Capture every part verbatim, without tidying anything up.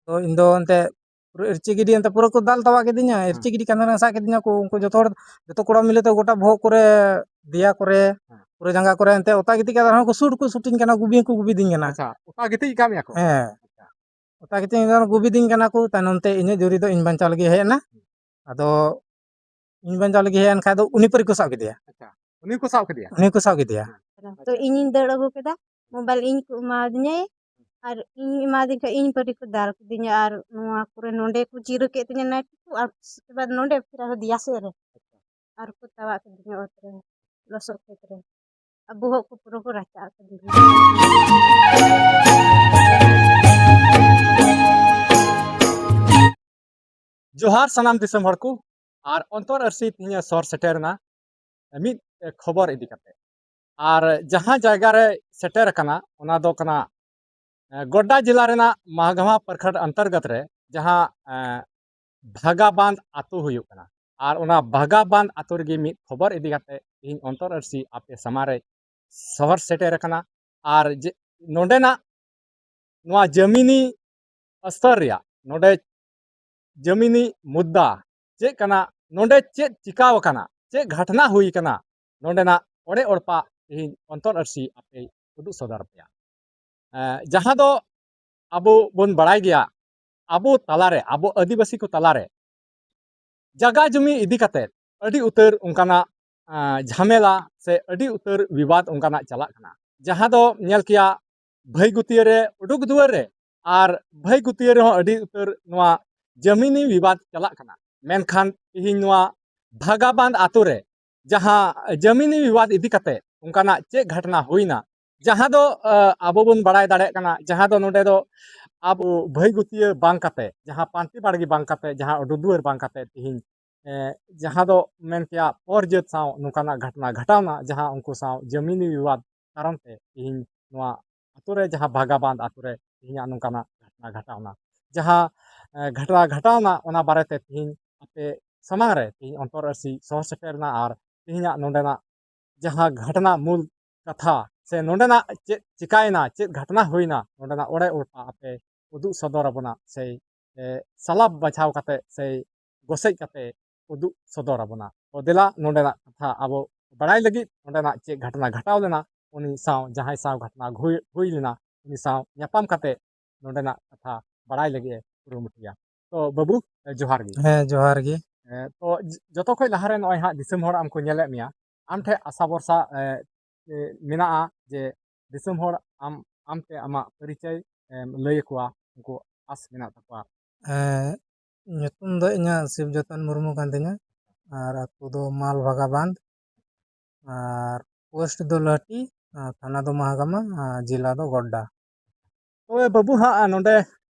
ᱛᱚ ᱤᱧ ᱫᱚ ᱮᱱᱛᱮ ᱯᱩᱨᱟᱹ ᱤᱨᱪᱤ ᱜᱤᱰᱤ ᱮᱱᱛᱮ ᱯᱩᱨᱟᱹ ᱠᱚ ᱫᱟᱞ ᱛᱟᱣᱟ ᱠᱤᱫᱤᱧᱟ᱾ ᱦᱮᱸ᱾ ᱤᱨᱪᱤ ᱜᱤᱰᱤ ᱠᱟᱱ ᱛᱟᱦᱮᱱᱟ, ᱥᱟᱵ ᱠᱤᱫᱤᱧᱟ ᱠᱚ ᱩᱱᱠᱩ ᱡᱚᱛᱚ ᱦᱚᱲ, ᱡᱚᱛᱚ ᱠᱚᱲᱟ ᱢᱤᱞᱮ ᱛᱮ ᱜᱚᱴᱟ ᱵᱚᱦᱚᱜ ᱠᱚᱨᱮ, ᱫᱮᱭᱟ ᱠᱚᱨᱮ, ᱦᱮᱸ᱾ ᱯᱩᱨᱟᱹ ᱡᱟᱸᱜᱟ ᱠᱚᱨᱮ ᱮᱱᱛᱮ ᱚᱛᱟ ᱜᱤᱛᱤᱡ ᱠᱟᱛᱮ ᱨᱮᱦᱚᱸ ᱠᱚ ᱥᱩᱴ ᱠᱚ ᱥᱩᱴᱤᱧ ᱠᱟᱱᱟ, ᱜᱩᱵᱤ ᱦᱚᱸᱠᱚ ᱜᱩᱵᱤᱫᱤᱧ ᱠᱟᱱᱟ᱾ ᱟᱪᱪᱷᱟ, ᱚᱛᱟ ᱜᱤᱛᱤᱡ ᱠᱟᱜ ᱢᱮᱭᱟ ᱠᱚ? ᱦᱮᱸ᱾ ᱟᱪᱪᱷᱟ᱾ ᱚᱛᱟ ᱜᱤᱛᱤᱡ ᱠᱟᱱᱟ, ᱜᱩᱵᱤᱫᱤᱧ ᱠᱟᱱᱟ ᱠᱚ᱾ ᱛᱟᱭᱱᱚᱢ ᱛᱮ ᱤᱧᱟᱹᱜ ᱡᱩᱨᱤ ᱫᱚ ᱤᱧ ᱵᱟᱧᱪᱟᱣ ᱞᱟᱹᱜᱤᱫ ᱦᱮᱡ ᱮᱱᱟ᱾ ᱟᱫᱚ ᱤᱧ ᱵᱟᱧᱪᱟᱣ ᱞᱟᱹᱜᱤᱫ ᱦᱮᱡ ᱮᱱ ᱠᱷᱟᱡ ᱫᱚ ᱩᱱᱤ ᱯᱟᱹᱨᱤ ᱠᱚ ᱥᱟᱵ ᱠᱮᱫᱮᱭᱟ᱾ ᱟᱪᱪᱷᱟ, ᱩᱱᱤ ᱠᱚ ᱥᱟᱵ ᱠᱮᱫᱮᱭᱟ? ᱩᱱᱤ ᱠᱚ ᱥᱟᱵ ᱠᱮᱫᱮᱭᱟ᱾ ᱦᱮᱸ᱾ ᱛᱚ ᱟᱪᱪᱷᱟ᱾ ᱤᱧᱤᱧ ᱫᱟᱹᱲ ᱟᱹᱜᱩ ᱠᱮᱫᱟ, ᱢᱳᱵᱟᱭᱤᱞ ᱤᱧ ᱠᱚ ᱮᱢᱟᱣᱫᱤᱧᱟᱹ, ᱟᱨ ᱤᱧ ᱮᱢᱟᱫᱤᱧ ᱠᱷᱟᱡ ᱤᱧ ᱯᱟᱹᱨᱤ ᱠᱚ ᱫᱟᱞ ᱠᱤᱫᱤᱧᱟ, ᱟᱨ ᱱᱚᱣᱟ ᱠᱚᱨᱮ ᱱᱚᱸᱰᱮ ᱠᱚ ᱪᱤᱨᱟᱹ ᱠᱮᱫ ᱛᱤᱧᱟ ᱱᱟᱭᱴᱤ ᱠᱚ, ᱟᱨ ᱩᱥᱠᱮ ᱵᱟᱫ ᱱᱚᱸᱰᱮ ᱯᱷᱤᱨ ᱟᱨᱦᱚᱸ ᱫᱮᱭᱟ ᱥᱮᱫ ᱨᱮ, ᱟᱨ ᱠᱚ ᱛᱟᱣᱟᱜ ᱠᱤᱫᱤᱧᱟ ᱚᱛ ᱨᱮ, ᱞᱚᱥᱚᱫ ᱠᱷᱮᱛ ᱨᱮ, ᱟᱨ ᱵᱚᱦᱚᱜ ᱠᱚ ᱯᱩᱨᱟᱹ ᱠᱚ ᱨᱟᱪᱟᱜ ᱠᱤᱫᱤᱧᱟ᱾ ᱡᱚᱦᱟᱨ ᱥᱟᱱᱟᱢ ᱫᱤᱥᱚᱢ ᱦᱚᱲ ᱠᱚ, ᱟᱨ ᱚᱱᱛᱚᱨ ᱟᱹᱨᱥᱤ ᱛᱮᱦᱮᱧ ᱮ ᱥᱚᱦᱚᱨ ᱥᱮᱴᱮᱨ ᱮᱱᱟ ᱢᱤᱫ ᱠᱷᱚᱵᱚᱨ ᱤᱫᱤ ᱠᱟᱛᱮ᱾ ᱟᱨ ᱡᱟᱦᱟᱸ ᱡᱟᱭᱜᱟ ᱨᱮ ᱥᱮᱴᱮᱨ ᱟᱠᱟᱱᱟ, ᱚᱱᱟ ᱫᱚ ᱠᱟᱱᱟ, ᱮ, ᱜᱚᱰᱰᱟ ᱡᱮᱞᱟ ᱨᱮᱱᱟᱜ ᱢᱟᱦᱜᱟᱢᱟ ᱯᱨᱚᱠᱷᱚᱸᱰ ᱚᱱᱛᱚᱨᱜᱚᱛ ᱨᱮ ᱡᱟᱦᱟᱸ, ᱮ, ᱵᱷᱟᱜᱟᱵᱟᱸᱫ ᱟᱛᱳ ᱦᱩᱭᱩᱜ ᱠᱟᱱᱟ᱾ ᱟᱨ ᱚᱱᱟ ᱵᱷᱟᱜᱟᱵᱟᱸᱫ ᱟᱛᱳ ᱨᱮᱜᱮ ᱢᱤᱫ ᱠᱷᱚᱵᱚᱨ ᱤᱫᱤ ᱠᱟᱛᱮ ᱛᱮᱦᱮᱧ ᱚᱱᱛᱚᱨ ᱟᱹᱨᱥᱤ ᱟᱯᱮ ᱥᱟᱢᱟᱝ ᱨᱮ ᱥᱚᱦᱚᱨ ᱥᱮᱴᱮᱨ ᱟᱠᱟᱱᱟ᱾ ᱟᱨ ᱡᱮ ᱱᱚᱰᱮᱱᱟᱜ ᱱᱚᱣᱟ ᱡᱟᱢᱤᱱᱤ ᱥᱛᱚᱨ ᱨᱮᱭᱟᱜ, ᱱᱚᱰᱮ ᱡᱟᱢᱤᱱᱤ ᱢᱩᱫᱽᱫᱟ ᱪᱮᱫ ᱠᱟᱱᱟ, ᱱᱚᱰᱮ ᱪᱮᱫ ᱪᱤᱠᱟᱣ ᱟᱠᱟᱱᱟ, ᱪᱮᱫ ᱜᱷᱟᱴᱱᱟ ᱦᱩᱭ ᱟᱠᱟᱱᱟ, ᱱᱚᱰᱮᱱᱟᱜ ᱚᱲᱮ ᱚᱲᱯᱟ ᱛᱮᱦᱮᱧ ᱚᱱᱛᱚᱨ ᱟᱹᱨᱥᱤ ᱟᱯᱮ ᱩᱫᱩᱜ ᱥᱚᱫᱚᱨ ᱟᱯᱮᱭᱟ᱾ ᱮᱸ, ᱡᱟᱦᱟᱸ ᱫᱚ ᱟᱵᱚ ᱵᱚᱱ ᱵᱟᱲᱟᱭ ᱜᱮᱭᱟ, ᱟᱵᱚ ᱛᱟᱞᱟᱨᱮ, ᱟᱵᱚ ᱟᱹᱫᱤᱵᱟᱹᱥᱤ ᱠᱚ ᱛᱟᱞᱟᱨᱮ ᱡᱟᱜᱟ ᱡᱩᱢᱤ ᱤᱫᱤ ᱠᱟᱛᱮ ᱟᱹᱰᱤ ᱩᱛᱟᱹᱨ ᱚᱱᱠᱟᱱᱟᱜ, ᱟᱸ, ᱡᱷᱟᱢᱮᱞᱟ ᱥᱮ ᱟᱹᱰᱤ ᱩᱛᱟᱹᱨ ᱵᱤᱵᱟᱫ ᱚᱱᱠᱟᱱᱟᱜ ᱪᱟᱞᱟᱜ ᱠᱟᱱᱟ, ᱡᱟᱦᱟᱸ ᱫᱚ ᱧᱮᱞ ᱠᱮᱭᱟ ᱵᱷᱟᱹᱭ ᱜᱩᱛᱤᱭᱟᱹ ᱨᱮ, ᱩᱰᱩᱠ ᱫᱩᱣᱟᱹᱨ ᱨᱮ, ᱟᱨ ᱵᱷᱟᱹᱭ ᱜᱩᱛᱤᱭᱟᱹ ᱨᱮᱦᱚᱸ ᱟᱹᱰᱤ ᱩᱛᱟᱹᱨ ᱱᱚᱣᱟ ᱡᱟᱢᱤᱱᱤ ᱵᱤᱵᱟᱫ ᱪᱟᱞᱟᱜ ᱠᱟᱱᱟ᱾ ᱢᱮᱱᱠᱷᱟᱱ ᱛᱮᱦᱮᱧ ᱱᱚᱣᱟ ᱵᱷᱟᱜᱟᱵᱟᱸᱫ ᱟᱛᱳ ᱨᱮ ᱡᱟᱦᱟᱸ ᱡᱟᱢᱤᱱᱤ ᱵᱤᱵᱟᱫ ᱤᱫᱤ ᱠᱟᱛᱮ ᱚᱱᱠᱟᱱᱟᱜ ᱪᱮᱫ ᱜᱷᱟᱴᱱᱟ ᱦᱩᱭᱱᱟ, ᱡᱟᱦᱟᱸ ᱫᱚ, ᱟᱸ, ᱟᱵᱚ ᱵᱚᱱ ᱵᱟᱲᱟᱭ ᱫᱟᱲᱮᱭᱟᱜ ᱠᱟᱱᱟ, ᱡᱟᱦᱟᱸ ᱫᱚ ᱱᱚᱰᱮ ᱫᱚ ᱟᱵᱚ ᱵᱷᱟᱹᱭ ᱜᱩᱛᱤᱭᱟᱹ ᱵᱟᱝ ᱠᱟᱛᱮ, ᱡᱟᱦᱟᱸ ᱯᱟᱱᱛᱮ ᱵᱟᱲᱜᱮ ᱵᱟᱝ ᱠᱟᱛᱮ, ᱡᱟᱦᱟᱸ ᱩᱰᱩᱠ ᱫᱩᱣᱟᱹᱨ ᱵᱟᱝ ᱠᱟᱛᱮ ᱛᱮᱦᱮᱧ, ᱮᱸ, ᱡᱟᱦᱟᱸ ᱫᱚ ᱢᱮᱱ ᱠᱮᱭᱟ ᱯᱚᱨ ᱡᱟᱹᱛ ᱥᱟᱶ ᱱᱚᱝᱠᱟᱱᱟᱜ ᱜᱷᱟᱴᱱᱟ ᱜᱷᱟᱴᱟᱣᱱᱟ, ᱡᱟᱦᱟᱸ ᱩᱱᱠᱩ ᱥᱟᱶ ᱡᱟᱢᱤᱱᱤ ᱵᱤᱵᱟᱫ ᱠᱟᱨᱚᱱ ᱛᱮ ᱛᱮᱦᱮᱧ ᱱᱚᱣᱟ ᱟᱛᱳ ᱨᱮ, ᱡᱟᱦᱟᱸ ᱵᱷᱟᱜᱟᱵᱟᱸᱫ ᱟᱛᱳ ᱨᱮ ᱛᱮᱦᱮᱧᱟᱜ ᱱᱚᱝᱠᱟᱱᱟᱜ ᱜᱷᱟᱴᱱᱟ ᱜᱷᱟᱴᱟᱣᱱᱟ᱾ ᱡᱟᱦᱟᱸ, ᱮᱸ, ᱜᱷᱟᱴᱱᱟ ᱜᱷᱟᱴᱟᱣᱱᱟ, ᱚᱱᱟ ᱵᱟᱨᱮᱛᱮ ᱛᱮᱦᱮᱧ ᱟᱯᱮ ᱥᱟᱢᱟᱝ ᱨᱮ ᱛᱮᱦᱮᱧ ᱚᱱᱛᱚᱨ ᱟᱹᱨᱥᱤ ᱥᱚᱦᱚᱨ ᱥᱮᱴᱮᱨ ᱮᱱᱟ᱾ ᱟᱨ ᱛᱮᱦᱮᱧᱟᱜ ᱱᱚᱰᱮᱱᱟᱜ ᱡᱟᱦᱟᱸ ᱜᱷᱟᱴᱱᱟ ᱢᱩᱞ ᱠᱟᱛᱷᱟ ᱥᱮ ᱱᱚᱰᱮᱱᱟᱜ ᱪᱮᱫ ᱪᱤᱠᱟᱭᱮᱱᱟ, ᱪᱮᱫ ᱜᱷᱟᱴᱱᱟ ᱦᱩᱭᱱᱟ, ᱱᱚᱰᱮᱱᱟᱜ ᱚᱲᱮ ᱚᱲᱯᱟ ᱟᱯᱮ ᱩᱫᱩᱜ ᱥᱚᱫᱚᱨ ᱟᱵᱚᱱᱟ, ᱥᱮᱭ, ᱮ, ᱥᱟᱞᱟᱵ ᱵᱟᱪᱷᱟᱣ ᱠᱟᱛᱮ, ᱥᱮᱭ ᱜᱚᱥᱮᱡ ᱠᱟᱛᱮ ᱩᱫᱩᱜ ᱥᱚᱫᱚᱨ ᱟᱵᱚᱱᱟ᱾ ᱛᱚ ᱫᱮᱞᱟ, ᱱᱚᱰᱮᱱᱟᱜ ᱠᱟᱛᱷᱟ ᱟᱵᱚ ᱵᱟᱲᱟᱭ ᱞᱟᱹᱜᱤᱫ, ᱱᱚᱰᱮᱱᱟᱜ ᱪᱮᱫ ᱜᱷᱚᱴᱚᱱᱟ ᱜᱷᱚᱴᱟᱣ ᱞᱮᱱᱟ, ᱩᱱᱤ ᱥᱟᱶ, ᱡᱟᱦᱟᱸᱭ ᱥᱟᱶ ᱜᱷᱚᱴᱚᱱᱟ ᱦᱩᱭ, ᱦᱩᱭ ᱞᱮᱱᱟ, ᱩᱱᱤ ᱥᱟᱶ ᱧᱟᱯᱟᱢ ᱠᱟᱛᱮ ᱱᱚᱰᱮᱱᱟᱜ ᱠᱟᱛᱷᱟ ᱵᱟᱲᱟᱭ ᱞᱟᱹᱜᱤᱫ ᱮ ᱠᱩᱨᱩᱢᱩᱴᱩᱭᱟ᱾ ᱛᱚ ᱵᱟᱹᱵᱩ, ᱮ, ᱡᱚᱦᱟᱨ ᱜᱮ᱾ ᱦᱮᱸ, ᱡᱚᱦᱟᱨ ᱜᱮ᱾ ᱮ, ᱛᱚ ᱡ-, ᱡᱚᱛᱚ ᱠᱷᱚᱡ ᱞᱟᱦᱟᱨᱮ ᱱᱚᱜᱼᱚᱭ ᱦᱟᱸᱜ ᱫᱤᱥᱚᱢ ᱦᱚᱲ ᱟᱢ ᱠᱚ ᱧᱮᱞᱮᱫ ᱢᱮᱭᱟ, ᱟᱢ ᱴᱷᱮᱱ ᱟᱥᱟ ᱵᱷᱚᱨᱥᱟ, ᱮ, ᱮ, ᱢᱮᱱᱟᱜᱼᱟ ᱡᱮ ᱫᱤᱥᱚᱢ ᱦᱚᱲ ᱟᱢ, ᱟᱢᱛᱮ ᱟᱢᱟᱜ ᱯᱚᱨᱤᱪᱚᱭ ᱮᱢ ᱞᱟᱹᱭ ᱟᱠᱚᱣᱟ, ᱩᱱᱠᱩ ᱟᱥ ᱢᱮᱱᱟᱜ ᱛᱟᱠᱚᱣᱟ᱾ ᱮᱸ, ᱧᱩᱛᱩᱢ ᱫᱚ ᱤᱧᱟᱹᱜ ᱥᱤᱵ ᱡᱚᱛᱚᱱ ᱢᱩᱨᱢᱩ ᱠᱟᱱ ᱛᱤᱧᱟᱹ, ᱟᱨ ᱟᱹᱛᱩ ᱫᱚ ᱢᱟᱞ ᱵᱷᱟᱜᱟ ᱵᱟᱸᱫᱷ, ᱟᱨ ᱯᱳᱥᱴ ᱫᱚ ᱞᱟᱹᱴᱤ, ᱟᱨ ᱛᱷᱟᱱᱟ ᱫᱚ ᱢᱟᱦᱟᱜᱟᱢᱟ, ᱟᱨ ᱡᱮᱞᱟ ᱫᱚ ᱜᱚᱰᱰᱟ᱾ ᱛᱚᱵᱮ ᱵᱟᱹᱵᱩ ᱦᱟᱸᱜ ᱱᱚᱰᱮ,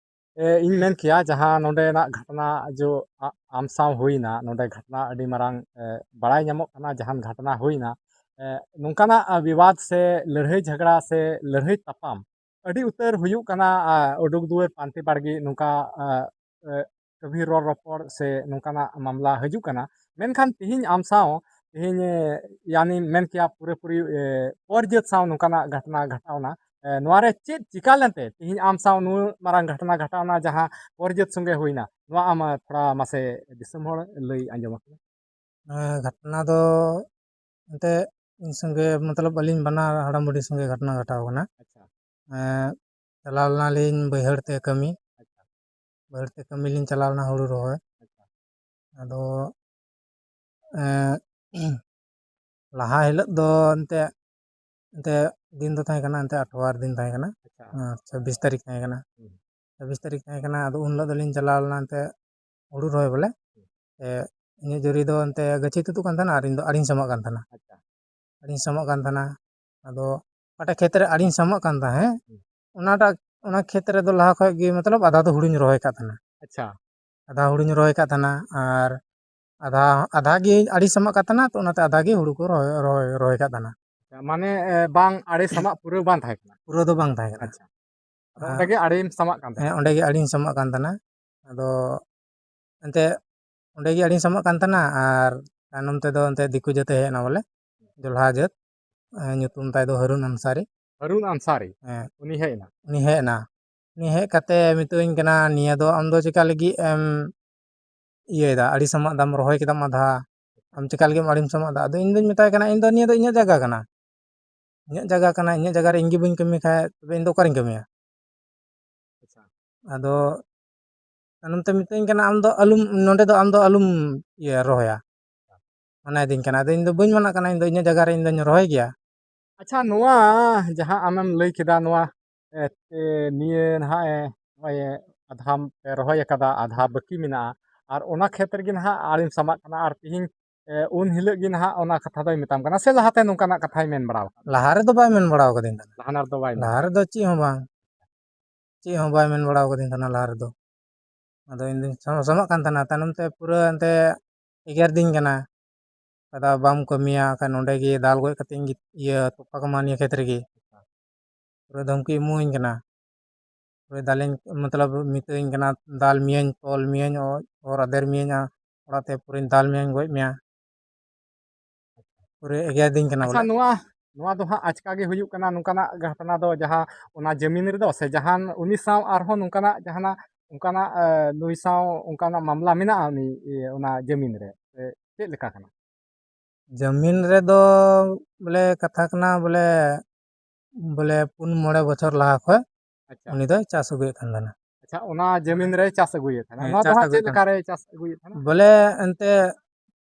ᱮ, ᱤᱧ ᱢᱮᱱ ᱠᱮᱭᱟ, ᱡᱟᱦᱟᱸ ᱱᱚᱰᱮᱱᱟᱜ ᱜᱷᱚᱴᱚᱱᱟ ᱡᱚ ᱟ-, ᱟᱢ ᱥᱟᱶ ᱦᱩᱭᱱᱟ, ᱱᱚᱰᱮ ᱜᱷᱚᱴᱚᱱᱟ ᱟᱹᱰᱤ ᱢᱟᱨᱟᱝ, ᱮ, ᱵᱟᱲᱟᱭ ᱧᱟᱢᱚᱜ ᱠᱟᱱᱟ, ᱡᱟᱦᱟᱱ ᱜᱷᱚᱴᱚᱱᱟ ᱦᱩᱭᱱᱟ, ᱮ, ᱱᱚᱝᱠᱟᱱᱟᱜ, ᱟ, ᱵᱤᱵᱟᱫ ᱥᱮ ᱞᱟᱹᱲᱦᱟᱹᱭ ᱡᱷᱟᱜᱽᱲᱟ ᱥᱮ ᱞᱟᱹᱲᱦᱟᱹᱭ ᱛᱟᱯᱟᱢ ᱟᱹᱰᱤ ᱩᱛᱟᱹᱨ ᱦᱩᱭᱩᱜ ᱠᱟᱱᱟ, ᱟ, ᱩᱰᱩᱠ ᱫᱩᱣᱟᱹᱨ ᱯᱟᱱᱛᱮ ᱵᱟᱲᱜᱮ ᱱᱚᱝᱠᱟ, ᱟ, ᱮ, ᱠᱟᱹᱵᱷᱤ ᱨᱚᱲ ᱨᱚᱯᱚᱲ ᱥᱮ ᱱᱚᱝᱠᱟᱱᱟᱜ ᱢᱟᱢᱞᱟ ᱦᱤᱡᱩᱜ ᱠᱟᱱᱟ᱾ ᱢᱮᱱᱠᱷᱟᱱ ᱛᱮᱦᱮᱧ ᱟᱢ ᱥᱟᱶ ᱛᱮᱦᱮᱧ, ᱮ, ᱭᱟᱱᱤ ᱢᱮᱱ ᱠᱮᱭᱟ ᱯᱩᱨᱟᱹᱯᱩᱨᱤ, ᱮ, ᱯᱚᱨ ᱡᱟᱹᱛ ᱥᱟᱶ ᱱᱚᱝᱠᱟᱱᱟᱜ ᱜᱷᱚᱴᱚᱱᱟ ᱜᱷᱚᱴᱟᱣᱱᱟ᱾ ᱮ, ᱱᱚᱣᱟ ᱨᱮ ᱪᱮᱫ ᱪᱤᱠᱟ ᱞᱮᱱᱛᱮ ᱛᱮᱦᱮᱧ ᱟᱢ ᱥᱟᱶ ᱱᱩᱱᱟᱹᱜ ᱢᱟᱨᱟᱝ ᱜᱷᱚᱴᱚᱱᱟ ᱜᱷᱚᱴᱟᱣᱱᱟ ᱡᱟᱦᱟᱸ ᱯᱚᱨ ᱡᱟᱹᱛ ᱥᱚᱸᱜᱮ ᱦᱩᱭᱱᱟ? ᱱᱚᱣᱟ ᱟᱢ, ᱮ, ᱛᱷᱚᱲᱟ ᱢᱟᱥᱮ ᱫᱤᱥᱚᱢ ᱦᱚᱲ ᱞᱟᱹᱭ ᱟᱸᱡᱚᱢ ᱟᱠᱚ ᱢᱮ᱾ ᱮ, ᱜᱷᱚᱴᱚᱱᱟ ᱫᱚ ᱮᱱᱛᱮ ᱤᱧ ᱥᱚᱸᱜᱮ, ᱢᱚᱛᱞᱚᱵ ᱟᱹᱞᱤᱧ ᱵᱟᱱᱟᱨ ᱦᱟᱲᱟᱢ ᱵᱩᱰᱷᱤ ᱥᱚᱸᱜᱮ ᱜᱷᱚᱴᱚᱱᱟ ᱜᱷᱚᱴᱟᱣ ᱠᱟᱱᱟ᱾ ᱟᱪᱪᱷᱟ᱾ ᱮ, ᱪᱟᱞᱟᱣ ᱞᱮᱱᱟᱞᱤᱧ ᱵᱟᱹᱭᱦᱟᱹᱲ ᱛᱮ ᱠᱟᱹᱢᱤ᱾ ᱟᱪᱪᱷᱟ᱾ ᱵᱟᱹᱭᱦᱟᱹᱲ ᱛᱮ ᱠᱟᱹᱢᱤ ᱞᱤᱧ ᱪᱟᱞᱟᱣ ᱞᱮᱱᱟ ᱦᱩᱲᱩ ᱨᱚᱦᱚᱭ᱾ ᱟᱪᱪᱷᱟ᱾ ᱟᱫᱚ, ᱮ, ᱞᱟᱦᱟ ᱦᱤᱞᱳᱜ ᱫᱚ ᱮᱱᱛᱮ, ᱮᱱᱛᱮ ᱫᱤᱱ ᱫᱚ ᱛᱟᱦᱮᱸ ᱠᱟᱱᱟ ᱮᱱᱛᱮ ᱟᱴᱷᱣᱟᱨ ᱫᱤᱱ ᱛᱟᱦᱮᱸ ᱠᱟᱱᱟ᱾ ᱟᱪᱪᱷᱟ᱾ ᱟᱨ ᱪᱷᱟᱵᱵᱤᱥ ᱛᱟᱹᱨᱤᱠᱷ ᱛᱟᱦᱮᱸ ᱠᱟᱱᱟ᱾ ᱦᱩᱸ᱾ ᱪᱷᱟᱵᱵᱤᱥ ᱛᱟᱹᱨᱤᱠᱷ ᱛᱟᱦᱮᱸ ᱠᱟᱱᱟ, ᱟᱫᱚ ᱩᱱ ᱦᱤᱞᱳᱜ ᱫᱚᱞᱤᱧ ᱪᱟᱞᱟᱣ ᱞᱮᱱᱟ ᱮᱱᱛᱮ ᱦᱩᱲᱩ ᱨᱚᱦᱚᱭ ᱵᱚᱞᱮ᱾ ᱦᱩᱸ᱾ ᱮ, ᱤᱧᱟᱹᱜ ᱡᱩᱨᱤ ᱫᱚ ᱮᱱᱛᱮ ᱜᱟᱹᱪᱷᱤ ᱛᱩᱫᱩᱜ ᱠᱟᱱ ᱛᱟᱦᱮᱱᱟ ᱟᱨ ᱤᱧ ᱫᱚ ᱟᱲᱮᱧ ᱥᱟᱢᱟᱜ ᱠᱟᱱ ᱛᱟᱦᱮᱱᱟ᱾ ᱟᱪᱪᱷᱟ᱾ ᱟᱲᱮᱧ ᱥᱟᱢᱟᱜ ᱠᱟᱱ ᱛᱟᱦᱮᱱᱟ᱾ ᱟᱫᱚ ᱚᱠᱟᱴᱟᱜ ᱠᱷᱮᱛ ᱨᱮ ᱟᱲᱮᱧ ᱥᱟᱢᱟᱜ ᱠᱟᱱ ᱛᱟᱦᱮᱸᱫ, ᱦᱩᱸ᱾ ᱚᱱᱟᱴᱟᱜ, ᱚᱱᱟ ᱠᱷᱮᱛ ᱨᱮᱫᱚ ᱞᱟᱦᱟ ᱠᱷᱚᱡ ᱜᱮ, ᱢᱚᱛᱞᱚᱵ, ᱟᱫᱷᱟ ᱫᱚ ᱦᱩᱲᱩᱧ ᱨᱚᱦᱚᱭ ᱠᱟᱜ ᱛᱟᱦᱮᱱᱟ᱾ ᱟᱪᱪᱷᱟ᱾ ᱟᱫᱷᱟ ᱦᱩᱲᱩᱧ ᱨᱚᱦᱚᱭ ᱠᱟᱜ ᱛᱟᱦᱮᱱᱟ, ᱟᱨ ᱟᱫᱷᱟ, ᱟᱫᱷᱟ ᱜᱮ ᱟᱲᱮ ᱥᱟᱢᱟᱜ ᱠᱟᱜ ᱛᱟᱦᱮᱱᱟ, ᱛᱚ ᱚᱱᱟᱛᱮ ᱟᱫᱷᱟ ᱜᱮ ᱦᱩᱲᱩ ᱠᱚ ᱨᱚᱦᱚᱭ, ᱨᱚᱦᱚᱭ, ᱨᱚᱦᱚᱭ ᱠᱟᱜ ᱛᱟᱦᱮᱱᱟ᱾ ᱟᱪᱪᱷᱟ, ᱢᱟᱱᱮ, ᱮ, ᱵᱟᱝ, ᱟᱲᱮ ᱥᱟᱢᱟᱜ ᱯᱩᱨᱟᱹᱣ ᱵᱟᱝ ᱛᱟᱦᱮᱸ ᱠᱟᱱᱟ? ᱯᱩᱨᱟᱹᱣ ᱫᱚ ᱵᱟᱝ ᱛᱟᱦᱮᱸ ᱠᱟᱱᱟ᱾ ᱟᱪᱪᱷᱟ᱾ ᱟᱫᱚ ᱟᱨ ᱚᱸᱰᱮ ᱜᱮ ᱟᱲᱮᱢ ᱥᱟᱢᱟᱜ ᱠᱟᱱ ᱛᱟᱦᱮᱸ ᱦᱮᱸ, ᱠᱟᱱᱟ? ᱚᱸᱰᱮ ᱜᱮ ᱟᱲᱮᱧ ᱥᱟᱢᱟᱜ ᱠᱟᱱ ᱛᱟᱦᱮᱱᱟ᱾ ᱟᱫᱚ ᱮᱱᱛᱮ ᱚᱸᱰᱮ ᱜᱮ ᱟᱲᱮᱧ ᱥᱟᱢᱟᱜ ᱠᱟᱱ ᱛᱟᱦᱮᱱᱟ, ᱟᱨ ᱛᱟᱭᱱᱚᱢ ᱛᱮᱫᱚ ᱮᱱᱛᱮ ᱫᱤᱠᱩ ᱡᱟᱹᱛᱮ ᱦᱮᱡ ᱮᱱᱟ ᱵᱚᱞᱮ, ᱡᱚᱞᱦᱟ ᱡᱟᱹᱛ᱾ ᱮ, ᱧᱩᱛᱩᱢ ᱛᱟᱭ ᱫᱚ ᱦᱟᱹᱨᱩᱱ ᱟᱱᱥᱟᱨᱤ᱾ ᱦᱟᱹᱨᱩᱱ ᱟᱱᱥᱟᱨᱤ? ᱦᱮᱸ᱾ ᱩᱱᱤ ᱦᱮᱡ ᱮᱱᱟ? ᱩᱱᱤ ᱦᱮᱡ ᱮᱱᱟ᱾ ᱩᱱᱤ ᱦᱮᱡ ᱠᱟᱛᱮ ᱢᱮᱛᱟᱹᱧ ᱠᱟᱱᱟ, "ᱱᱤᱭᱟᱹ ᱫᱚ ᱟᱢ ᱫᱚ ᱪᱮᱠᱟ ᱞᱟᱹᱜᱤᱫ ᱮᱢ ᱤᱭᱟᱹᱭᱮᱫᱟ, ᱟᱹᱲᱤᱥ ᱟᱢᱟᱜ ᱫᱟᱢ, ᱨᱚᱦᱚᱭ ᱠᱮᱫᱟᱢ ᱟᱫᱷᱟ, ᱟᱢ ᱪᱮᱠᱟ ᱞᱟᱹᱜᱤᱫ ᱮᱢ ᱟᱹᱲᱤᱥ ᱟᱢᱟᱜ ᱫᱟ?" ᱟᱫᱚ ᱤᱧ ᱫᱚᱧ ᱢᱮᱛᱟᱭ ᱠᱟᱱᱟ, "ᱤᱧ ᱫᱚ ᱱᱤᱭᱟᱹ ᱫᱚ ᱤᱧᱟᱹᱜ ᱡᱟᱭᱜᱟ ᱠᱟᱱᱟ, ᱤᱧᱟᱹᱜ ᱡᱟᱭᱜᱟ ᱠᱟᱱᱟ, ᱤᱧᱟᱹᱜ ᱡᱟᱭᱜᱟ ᱨᱮ ᱤᱧ ᱜᱮ ᱵᱟᱹᱧ ᱠᱟᱹᱢᱤ ᱠᱷᱟᱡ ᱛᱚᱵᱮ ᱤᱧ ᱫᱚ ᱚᱠᱟᱨᱤᱧ ᱠᱟᱹᱢᱤᱭᱟ?" ᱟᱪᱪᱷᱟ᱾ ᱟᱫᱚ ᱛᱟᱭᱱᱚᱢ ᱛᱮ ᱢᱤᱛᱟᱹᱧ ᱠᱟᱱᱟ, "ᱟᱢ ᱫᱚ ᱟᱞᱚᱢ, ᱱᱚᱸᱰᱮ ᱫᱚ ᱟᱢ ᱫᱚ ᱟᱞᱚᱢ ᱤᱭᱟᱹ ᱨᱚᱦᱚᱭᱟ", ᱢᱟᱱᱟᱭᱮᱫᱤᱧ ᱠᱟᱱᱟ᱾ ᱟᱫᱚ ᱤᱧ ᱫᱚ ᱵᱟᱹᱧ ᱢᱟᱱᱟᱜ ᱠᱟᱱᱟ, ᱤᱧ ᱫᱚ ᱤᱧᱟᱹᱜ ᱡᱟᱭᱜᱟ ᱨᱮ ᱤᱧ ᱫᱚᱧ ᱨᱚᱦᱚᱭ ᱜᱮᱭᱟ᱾ ᱟᱪᱪᱷᱟ, ᱱᱚᱣᱟ ᱡᱟᱦᱟᱸ ᱟᱢᱮᱢ ᱞᱟᱹᱭ ᱠᱮᱫᱟ, ᱱᱚᱣᱟ, ᱮ, ᱮ, ᱱᱤᱭᱟᱹ ᱱᱟᱦᱟᱜ, ᱮ, ᱱᱚᱜᱼᱚᱭ, ᱮ, ᱟᱫᱷᱟᱢ ᱯᱮ ᱨᱚᱦᱚᱭ ᱟᱠᱟᱫᱟ, ᱟᱫᱷᱟ ᱵᱟᱹᱠᱤ ᱢᱮᱱᱟᱜᱼᱟ, ᱟᱨ ᱚᱱᱟ ᱠᱷᱮᱛ ᱨᱮᱜᱮ ᱱᱟᱦᱟᱜ ᱟᱹᱲᱤᱢ ᱥᱟᱢᱟᱜ ᱠᱟᱱᱟ, ᱟᱨ ᱛᱤᱦᱤᱧ, ᱮ, ᱩᱱ ᱦᱤᱞᱳᱜ ᱜᱮ ᱱᱟᱦᱟᱜ ᱚᱱᱟ ᱠᱟᱛᱷᱟ ᱫᱚᱭ ᱢᱮᱛᱟᱢ ᱠᱟᱱᱟ, ᱥᱮ ᱞᱟᱦᱟᱛᱮ ᱱᱚᱝᱠᱟᱱᱟᱜ ᱠᱟᱛᱷᱟᱭ ᱢᱮᱱ ᱵᱟᱲᱟ ᱟᱠᱟᱫ? ᱞᱟᱦᱟ ᱨᱮᱫᱚ ᱵᱟᱭ ᱢᱮᱱ ᱵᱟᱲᱟ ᱟᱠᱟᱫᱤᱧ ᱛᱟᱦᱮᱱᱟ᱾ ᱞᱟᱦᱟ ᱨᱮᱫᱚ ᱵᱟᱭ ᱢᱮᱱ ᱞᱟᱦᱟ ᱨᱮᱫᱚ ᱪᱮᱫ ᱦᱚᱸ ᱵᱟᱝ, ᱪᱮᱫ ᱦᱚᱸ ᱵᱟᱭ ᱢᱮᱱ ᱵᱟᱲᱟ ᱟᱠᱟᱫᱤᱧ ᱛᱟᱦᱮᱱᱟ ᱞᱟᱦᱟ ᱨᱮᱫᱚ᱾ ᱟᱫᱚ ᱤᱧ ᱫᱚᱧ ᱥᱟᱢ-, ᱥᱟᱢᱟᱜ ᱠᱟᱱ ᱛᱟᱦᱮᱱᱟ, ᱛᱟᱭᱱᱚᱢ ᱛᱮ ᱯᱩᱨᱟᱹ ᱮᱱᱛᱮ ᱮᱜᱮᱨ ᱫᱤᱧ ᱠᱟᱱᱟ, ᱠᱟᱫᱟ ᱵᱟᱢ ᱠᱟᱹᱢᱤᱭᱟ, ᱠᱷᱟᱱ ᱱᱚᱸᱰᱮ ᱜᱮ ᱫᱟᱞ ᱜᱚᱡ ᱠᱟᱛᱮ ᱤᱧ ᱜᱤᱛ-, ᱤᱭᱟᱹ ᱛᱚᱯᱟ ᱠᱟᱢᱟ ᱱᱤᱭᱟᱹ ᱠᱷᱮᱛ ᱨᱮᱜᱮ᱾ ᱯᱩᱨᱟᱹ ᱫᱷᱚᱢᱠᱤ ᱮᱢᱟᱣᱟᱹᱧ ᱠᱟᱱᱟ᱾ ᱯᱩᱨᱟᱹ ᱫᱟᱞᱤᱧ, ᱢᱚᱛᱞᱚᱵ ᱢᱤᱛᱟᱹᱧ ᱠᱟᱱᱟ, "ᱫᱟᱞ ᱢᱤᱭᱟᱹᱧ, ᱛᱚᱞ ᱢᱤᱭᱟᱹᱧ, ᱚ-, ᱚᱨ ᱟᱫᱮᱨ ᱢᱤᱭᱟᱹᱧ, ᱟ-, ᱚᱲᱟᱜ ᱛᱮ ᱯᱩᱨᱟᱹᱧ ᱫᱟᱞ ᱢᱤᱭᱟᱹᱧ, ᱜᱚᱡ ᱢᱮᱭᱟ᱾" ᱯᱩᱨᱟᱹ ᱮᱜᱮᱨ ᱫᱤᱧ ᱠᱟᱱᱟ ᱟᱪᱪᱷᱟ, ᱵᱚᱞᱮ᱾ ᱱᱚᱣᱟ, ᱱᱚᱣᱟ ᱫᱚ ᱦᱟᱸᱜ ᱟᱪᱠᱟ ᱜᱮ ᱦᱩᱭᱩᱜ ᱠᱟᱱᱟ ᱱᱚᱝᱠᱟᱱᱟᱜ ᱜᱷᱚᱴᱚᱱᱟ ᱫᱚ, ᱡᱟᱦᱟᱸ ᱚᱱᱟ ᱡᱟᱹᱢᱤᱱ ᱨᱮᱫᱚ, ᱥᱮ ᱡᱟᱦᱟᱱ ᱩᱱᱤ ᱥᱟᱶ ᱟᱨᱦᱚᱸ ᱱᱚᱝᱠᱟᱱᱟᱜ ᱡᱟᱦᱟᱱᱟᱜ, ᱚᱱᱠᱟᱱᱟᱜ, ᱮ, ᱱᱩᱭ ᱥᱟᱶ ᱚᱱᱠᱟᱱᱟᱜ ᱢᱟᱢᱞᱟ ᱢᱮᱱᱟᱜᱼᱟ ᱩᱱᱤ, ᱤᱭᱟᱹ, ᱚᱱᱟ ᱡᱟᱹᱢᱤᱱ ᱨᱮ? ᱥᱮ ᱪᱮᱫ ᱞᱮᱠᱟ ᱠᱟᱱᱟ? ᱡᱟᱹᱢᱤᱱ ᱨᱮᱫᱚ ᱵᱚᱞᱮ ᱠᱟᱛᱷᱟ ᱠᱟᱱᱟ ᱵᱚᱞᱮ, ᱵᱚᱞᱮ ᱯᱩᱱ ᱢᱚᱬᱮ ᱵᱚᱪᱷᱚᱨ ᱞᱟᱦᱟ ᱠᱷᱚᱡ ᱟᱪᱪᱷᱟ᱾ ᱩᱱᱤ ᱫᱚᱭ ᱪᱟᱥ ᱟᱹᱜᱩᱭᱮᱫ ᱠᱟᱱ ᱛᱟᱦᱮᱱᱟ᱾ ᱟᱪᱪᱷᱟ, ᱚᱱᱟ ᱡᱟᱹᱢᱤᱱ ᱨᱮ ᱪᱟᱥ ᱟᱹᱜᱩᱭᱮᱫ ᱛᱟᱦᱮᱱᱟ᱾ ᱦᱮᱸ, ᱱᱚᱣᱟ ᱫᱚ ᱪᱟᱥ ᱦᱟᱸᱜ ᱟᱹᱜᱩᱭᱮᱫ ᱪᱮᱫ ᱛᱟᱦᱮᱱᱟ᱾ ᱞᱮᱠᱟ ᱨᱮ ᱪᱟᱥ ᱟᱹᱜᱩᱭᱮᱫ ᱛᱟᱦᱮᱱᱟ? ᱵᱚᱞᱮ ᱮᱱᱛᱮ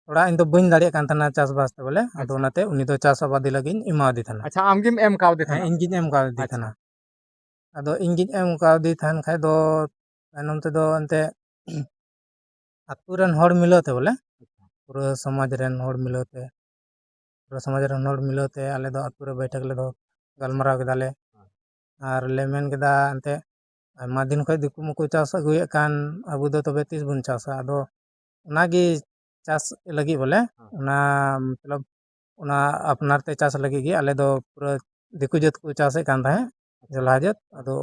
ᱛᱷᱚᱲᱟ ᱤᱧ ᱫᱚ ᱵᱟᱹᱧ ᱫᱟᱲᱮᱭᱟᱜ ᱠᱟᱱ ᱛᱟᱦᱮᱱᱟ ᱪᱟᱥᱵᱟᱥ ᱛᱮ ᱵᱚᱞᱮ, ᱟᱫᱚ ᱟᱪᱪᱷᱟ᱾ ᱚᱱᱟᱛᱮ ᱩᱱᱤ ᱫᱚ ᱪᱟᱥ ᱟᱵᱟᱫᱤ ᱞᱟᱹᱜᱤᱫ ᱤᱧ ᱮᱢᱟᱣᱟᱫᱮ ᱛᱟᱦᱮᱱᱟ᱾ ᱟᱪᱪᱷᱟ, ᱟᱢ ᱜᱮᱢ ᱮᱢ ᱠᱟᱣᱫᱮ ᱦᱮᱸ, ᱛᱟᱦᱮᱱᱟ? ᱤᱧ ᱜᱤᱧ ᱮᱢ ᱠᱟᱣᱫᱮ ᱟᱪᱪᱷᱟ᱾ ᱛᱟᱦᱮᱱᱟ᱾ ᱟᱫᱚ ᱤᱧ ᱜᱤᱧ ᱮᱢ ᱠᱟᱣᱫᱮ ᱛᱟᱦᱮᱱ ᱠᱷᱟᱡ ᱫᱚ ᱛᱟᱭᱱᱚᱢ ᱛᱮᱫᱚ ᱮᱱᱛᱮ ᱟᱛᱳ ᱨᱮᱱ ᱦᱚᱲ ᱢᱤᱞᱟᱹᱣ ᱛᱮ ᱵᱚᱞᱮ, ᱟᱪᱪᱷᱟ᱾ ᱯᱩᱨᱟᱹ ᱥᱚᱢᱟᱡᱽ ᱨᱮᱱ ᱦᱚᱲ ᱢᱤᱞᱟᱹᱣ ᱛᱮ, ᱯᱩᱨᱟᱹ ᱥᱚᱢᱟᱡᱽ ᱨᱮᱱ ᱦᱚᱲ ᱢᱤᱞᱟᱹᱣ ᱛᱮ ᱟᱞᱮ ᱫᱚ ᱟᱛᱳ ᱨᱮ ᱵᱳᱭᱴᱷᱚᱠ ᱞᱮ ᱫᱚᱦᱚ, ᱜᱟᱞᱢᱟᱨᱟᱣ ᱠᱮᱫᱟ ᱞᱮ᱾ ᱦᱮᱸ᱾ ᱟᱨ ᱞᱮ ᱢᱮᱱ ᱠᱮᱫᱟ ᱮᱱᱛᱮ ᱟᱭᱢᱟ ᱫᱤᱱ ᱠᱷᱚᱡ ᱫᱤᱠᱩ ᱢᱟᱠᱚ ᱪᱟᱥ ᱟᱹᱜᱩᱭᱮᱫ ᱠᱟᱱ, ᱟᱵᱚ ᱫᱚ ᱛᱚᱵᱮ ᱛᱤᱥ ᱵᱚᱱ ᱪᱟᱥᱟ? ᱟᱫᱚ ᱚᱱᱟᱜᱮ ᱪᱟᱥ ᱞᱟᱹᱜᱤᱫ ᱵᱚᱞᱮ, ᱦᱮᱸ᱾ ᱚᱱᱟ ᱢᱚᱛᱞᱚᱵ ᱚᱱᱟ ᱟᱯᱱᱟᱨ ᱛᱮ ᱪᱟᱥ ᱞᱟᱹᱜᱤᱫ ᱜᱮ ᱟᱞᱮ ᱫᱚ ᱯᱩᱨᱟᱹ ᱫᱤᱠᱩ ᱡᱟᱹᱛ ᱠᱚ ᱪᱟᱥᱮᱫ ᱠᱟᱱ ᱛᱟᱦᱮᱸᱫ, ᱡᱚᱞᱦᱟ ᱡᱟᱹᱛ᱾ ᱟᱫᱚ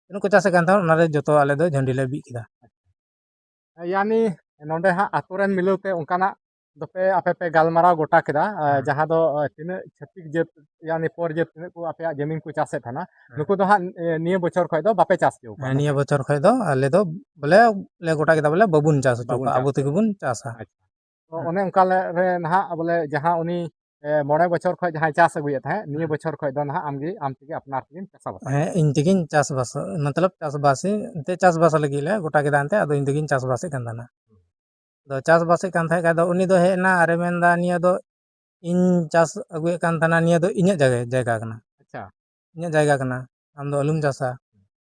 ᱛᱤᱱᱟᱹᱜ ᱠᱚ ᱪᱟᱥᱮᱫ ᱠᱟᱱ ᱛᱟᱦᱮᱸᱫ, ᱚᱱᱟᱨᱮ ᱡᱚᱛᱚ ᱟᱞᱮ ᱫᱚ ᱡᱷᱟᱹᱱᱰᱤ ᱞᱮ ᱵᱤᱫ ᱠᱮᱫᱟ᱾ ᱭᱟᱱᱤ ᱱᱚᱰᱮ ᱦᱟᱸᱜ ᱟᱛᱳ ᱨᱮᱱ ᱢᱤᱞᱟᱹᱣ ᱛᱮ ᱚᱱᱠᱟᱱᱟᱜ ᱫᱚᱯᱮ, ᱟᱯᱮ ᱯᱮ ᱜᱟᱞᱢᱟᱨᱟᱣ ᱜᱚᱴᱟ ᱠᱮᱫᱟ, ᱮ, ᱦᱮᱸ᱾ ᱡᱟᱦᱟᱸ ᱫᱚ, ᱮ, ᱛᱤᱱᱟᱹᱜ ᱪᱷᱟᱹᱛᱤᱠ ᱡᱟᱹᱛ, ᱭᱟᱱᱤ ᱯᱚᱨ ᱡᱟᱹᱛ ᱛᱤᱱᱟᱹᱜ ᱠᱚ ᱟᱯᱮᱭᱟᱜ ᱡᱟᱹᱢᱤᱱ ᱠᱚ ᱪᱟᱥᱮᱫ ᱛᱟᱦᱮᱱᱟ, ᱦᱮᱸ᱾ ᱱᱩᱠᱩ ᱫᱚ ᱦᱟᱸᱜ, ᱮ, ᱱᱤᱭᱟᱹ ᱵᱚᱪᱷᱚᱨ ᱠᱷᱚᱡ ᱫᱚ ᱵᱟᱯᱮ ᱪᱟᱥ ᱦᱚᱪᱚ ᱠᱚᱣᱟ? ᱦᱮᱸ, ᱱᱤᱭᱟᱹ ᱵᱚᱪᱷᱚᱨ ᱠᱷᱚᱡ ᱫᱚ ᱟᱞᱮ ᱫᱚ ᱵᱚᱞᱮ ᱞᱮ ᱜᱚᱴᱟ ᱠᱮᱫᱟ, ᱵᱚᱞᱮ ᱵᱟᱵᱚᱱ ᱪᱟᱥ ᱦᱚᱪᱚ ᱵᱟᱵᱚᱱ ᱠᱚᱣᱟ, ᱪᱟᱥ ᱟᱵᱚ ᱛᱮᱜᱮ ᱦᱚᱪᱚ ᱵᱚᱱ ᱪᱟᱥᱟ᱾ ᱟᱪᱪᱷᱟ᱾ ᱛᱚ, ᱦᱮᱸ᱾ ᱚᱱᱮ ᱚᱱᱠᱟ ᱞᱮ, ᱨᱮ ᱱᱟᱦᱟᱜ ᱵᱚᱞᱮ ᱡᱟᱦᱟᱸ ᱩᱱᱤ, ᱮ, ᱢᱚᱬᱮ ᱵᱚᱪᱷᱚᱨ ᱠᱷᱚᱡ ᱡᱟᱦᱟᱸᱭ ᱪᱟᱥ ᱟᱹᱜᱩᱭᱮᱫ ᱛᱟᱦᱮᱸᱫ, ᱱᱤᱭᱟᱹ ᱦᱮᱸ᱾ ᱵᱚᱪᱷᱚᱨ ᱠᱷᱚᱡ ᱫᱚ ᱱᱟᱦᱟᱜ ᱟᱢᱜᱮ, ᱟᱢ ᱛᱮᱜᱮ ᱟᱯᱱᱟᱨ ᱛᱮᱜᱮᱢ ᱪᱟᱥᱟ ᱵᱟᱥᱟ᱾ ᱦᱮᱸ, ᱤᱧ ᱛᱮᱜᱮᱧ ᱪᱟᱥᱵᱟᱥ, ᱢᱚᱛᱞᱚᱵ ᱪᱟᱥᱵᱟᱥ ᱤᱧ, ᱮᱱᱛᱮ ᱪᱟᱥᱵᱟᱥ ᱞᱟᱹᱜᱤᱫ ᱞᱮ ᱜᱚᱴᱟ ᱠᱮᱫᱟ, ᱮᱱᱛᱮ ᱟᱫᱚ ᱤᱧ ᱛᱮᱜᱮᱧ ᱪᱟᱥᱵᱟᱥᱮᱫ ᱠᱟᱱ ᱛᱟᱦᱮᱱᱟ᱾ ᱟᱫᱚ ᱪᱟᱥᱵᱟᱥᱮᱫ ᱠᱟᱱ ᱛᱟᱦᱮᱸ ᱠᱷᱟᱡ ᱫᱚ ᱩᱱᱤ ᱫᱚ ᱦᱮᱡ ᱮᱱᱟ ᱟᱨᱮ ᱢᱮᱱᱫᱟ, "ᱱᱤᱭᱟᱹ ᱫᱚ ᱤᱧ ᱪᱟᱥ ᱟᱹᱜᱩᱭᱮᱫ ᱠᱟᱱ ᱛᱟᱦᱮᱱᱟ, ᱱᱤᱭᱟᱹ ᱫᱚ ᱤᱧᱟᱹᱜ ᱡᱟᱭᱜᱟ, ᱡᱟᱭᱜᱟ ᱠᱟᱱᱟ᱾ ᱟᱪᱪᱷᱟ᱾ ᱤᱧᱟᱹᱜ ᱡᱟᱭᱜᱟ ᱠᱟᱱᱟ, ᱟᱢ ᱫᱚ ᱟᱞᱚᱢ ᱪᱟᱥᱟ᱾"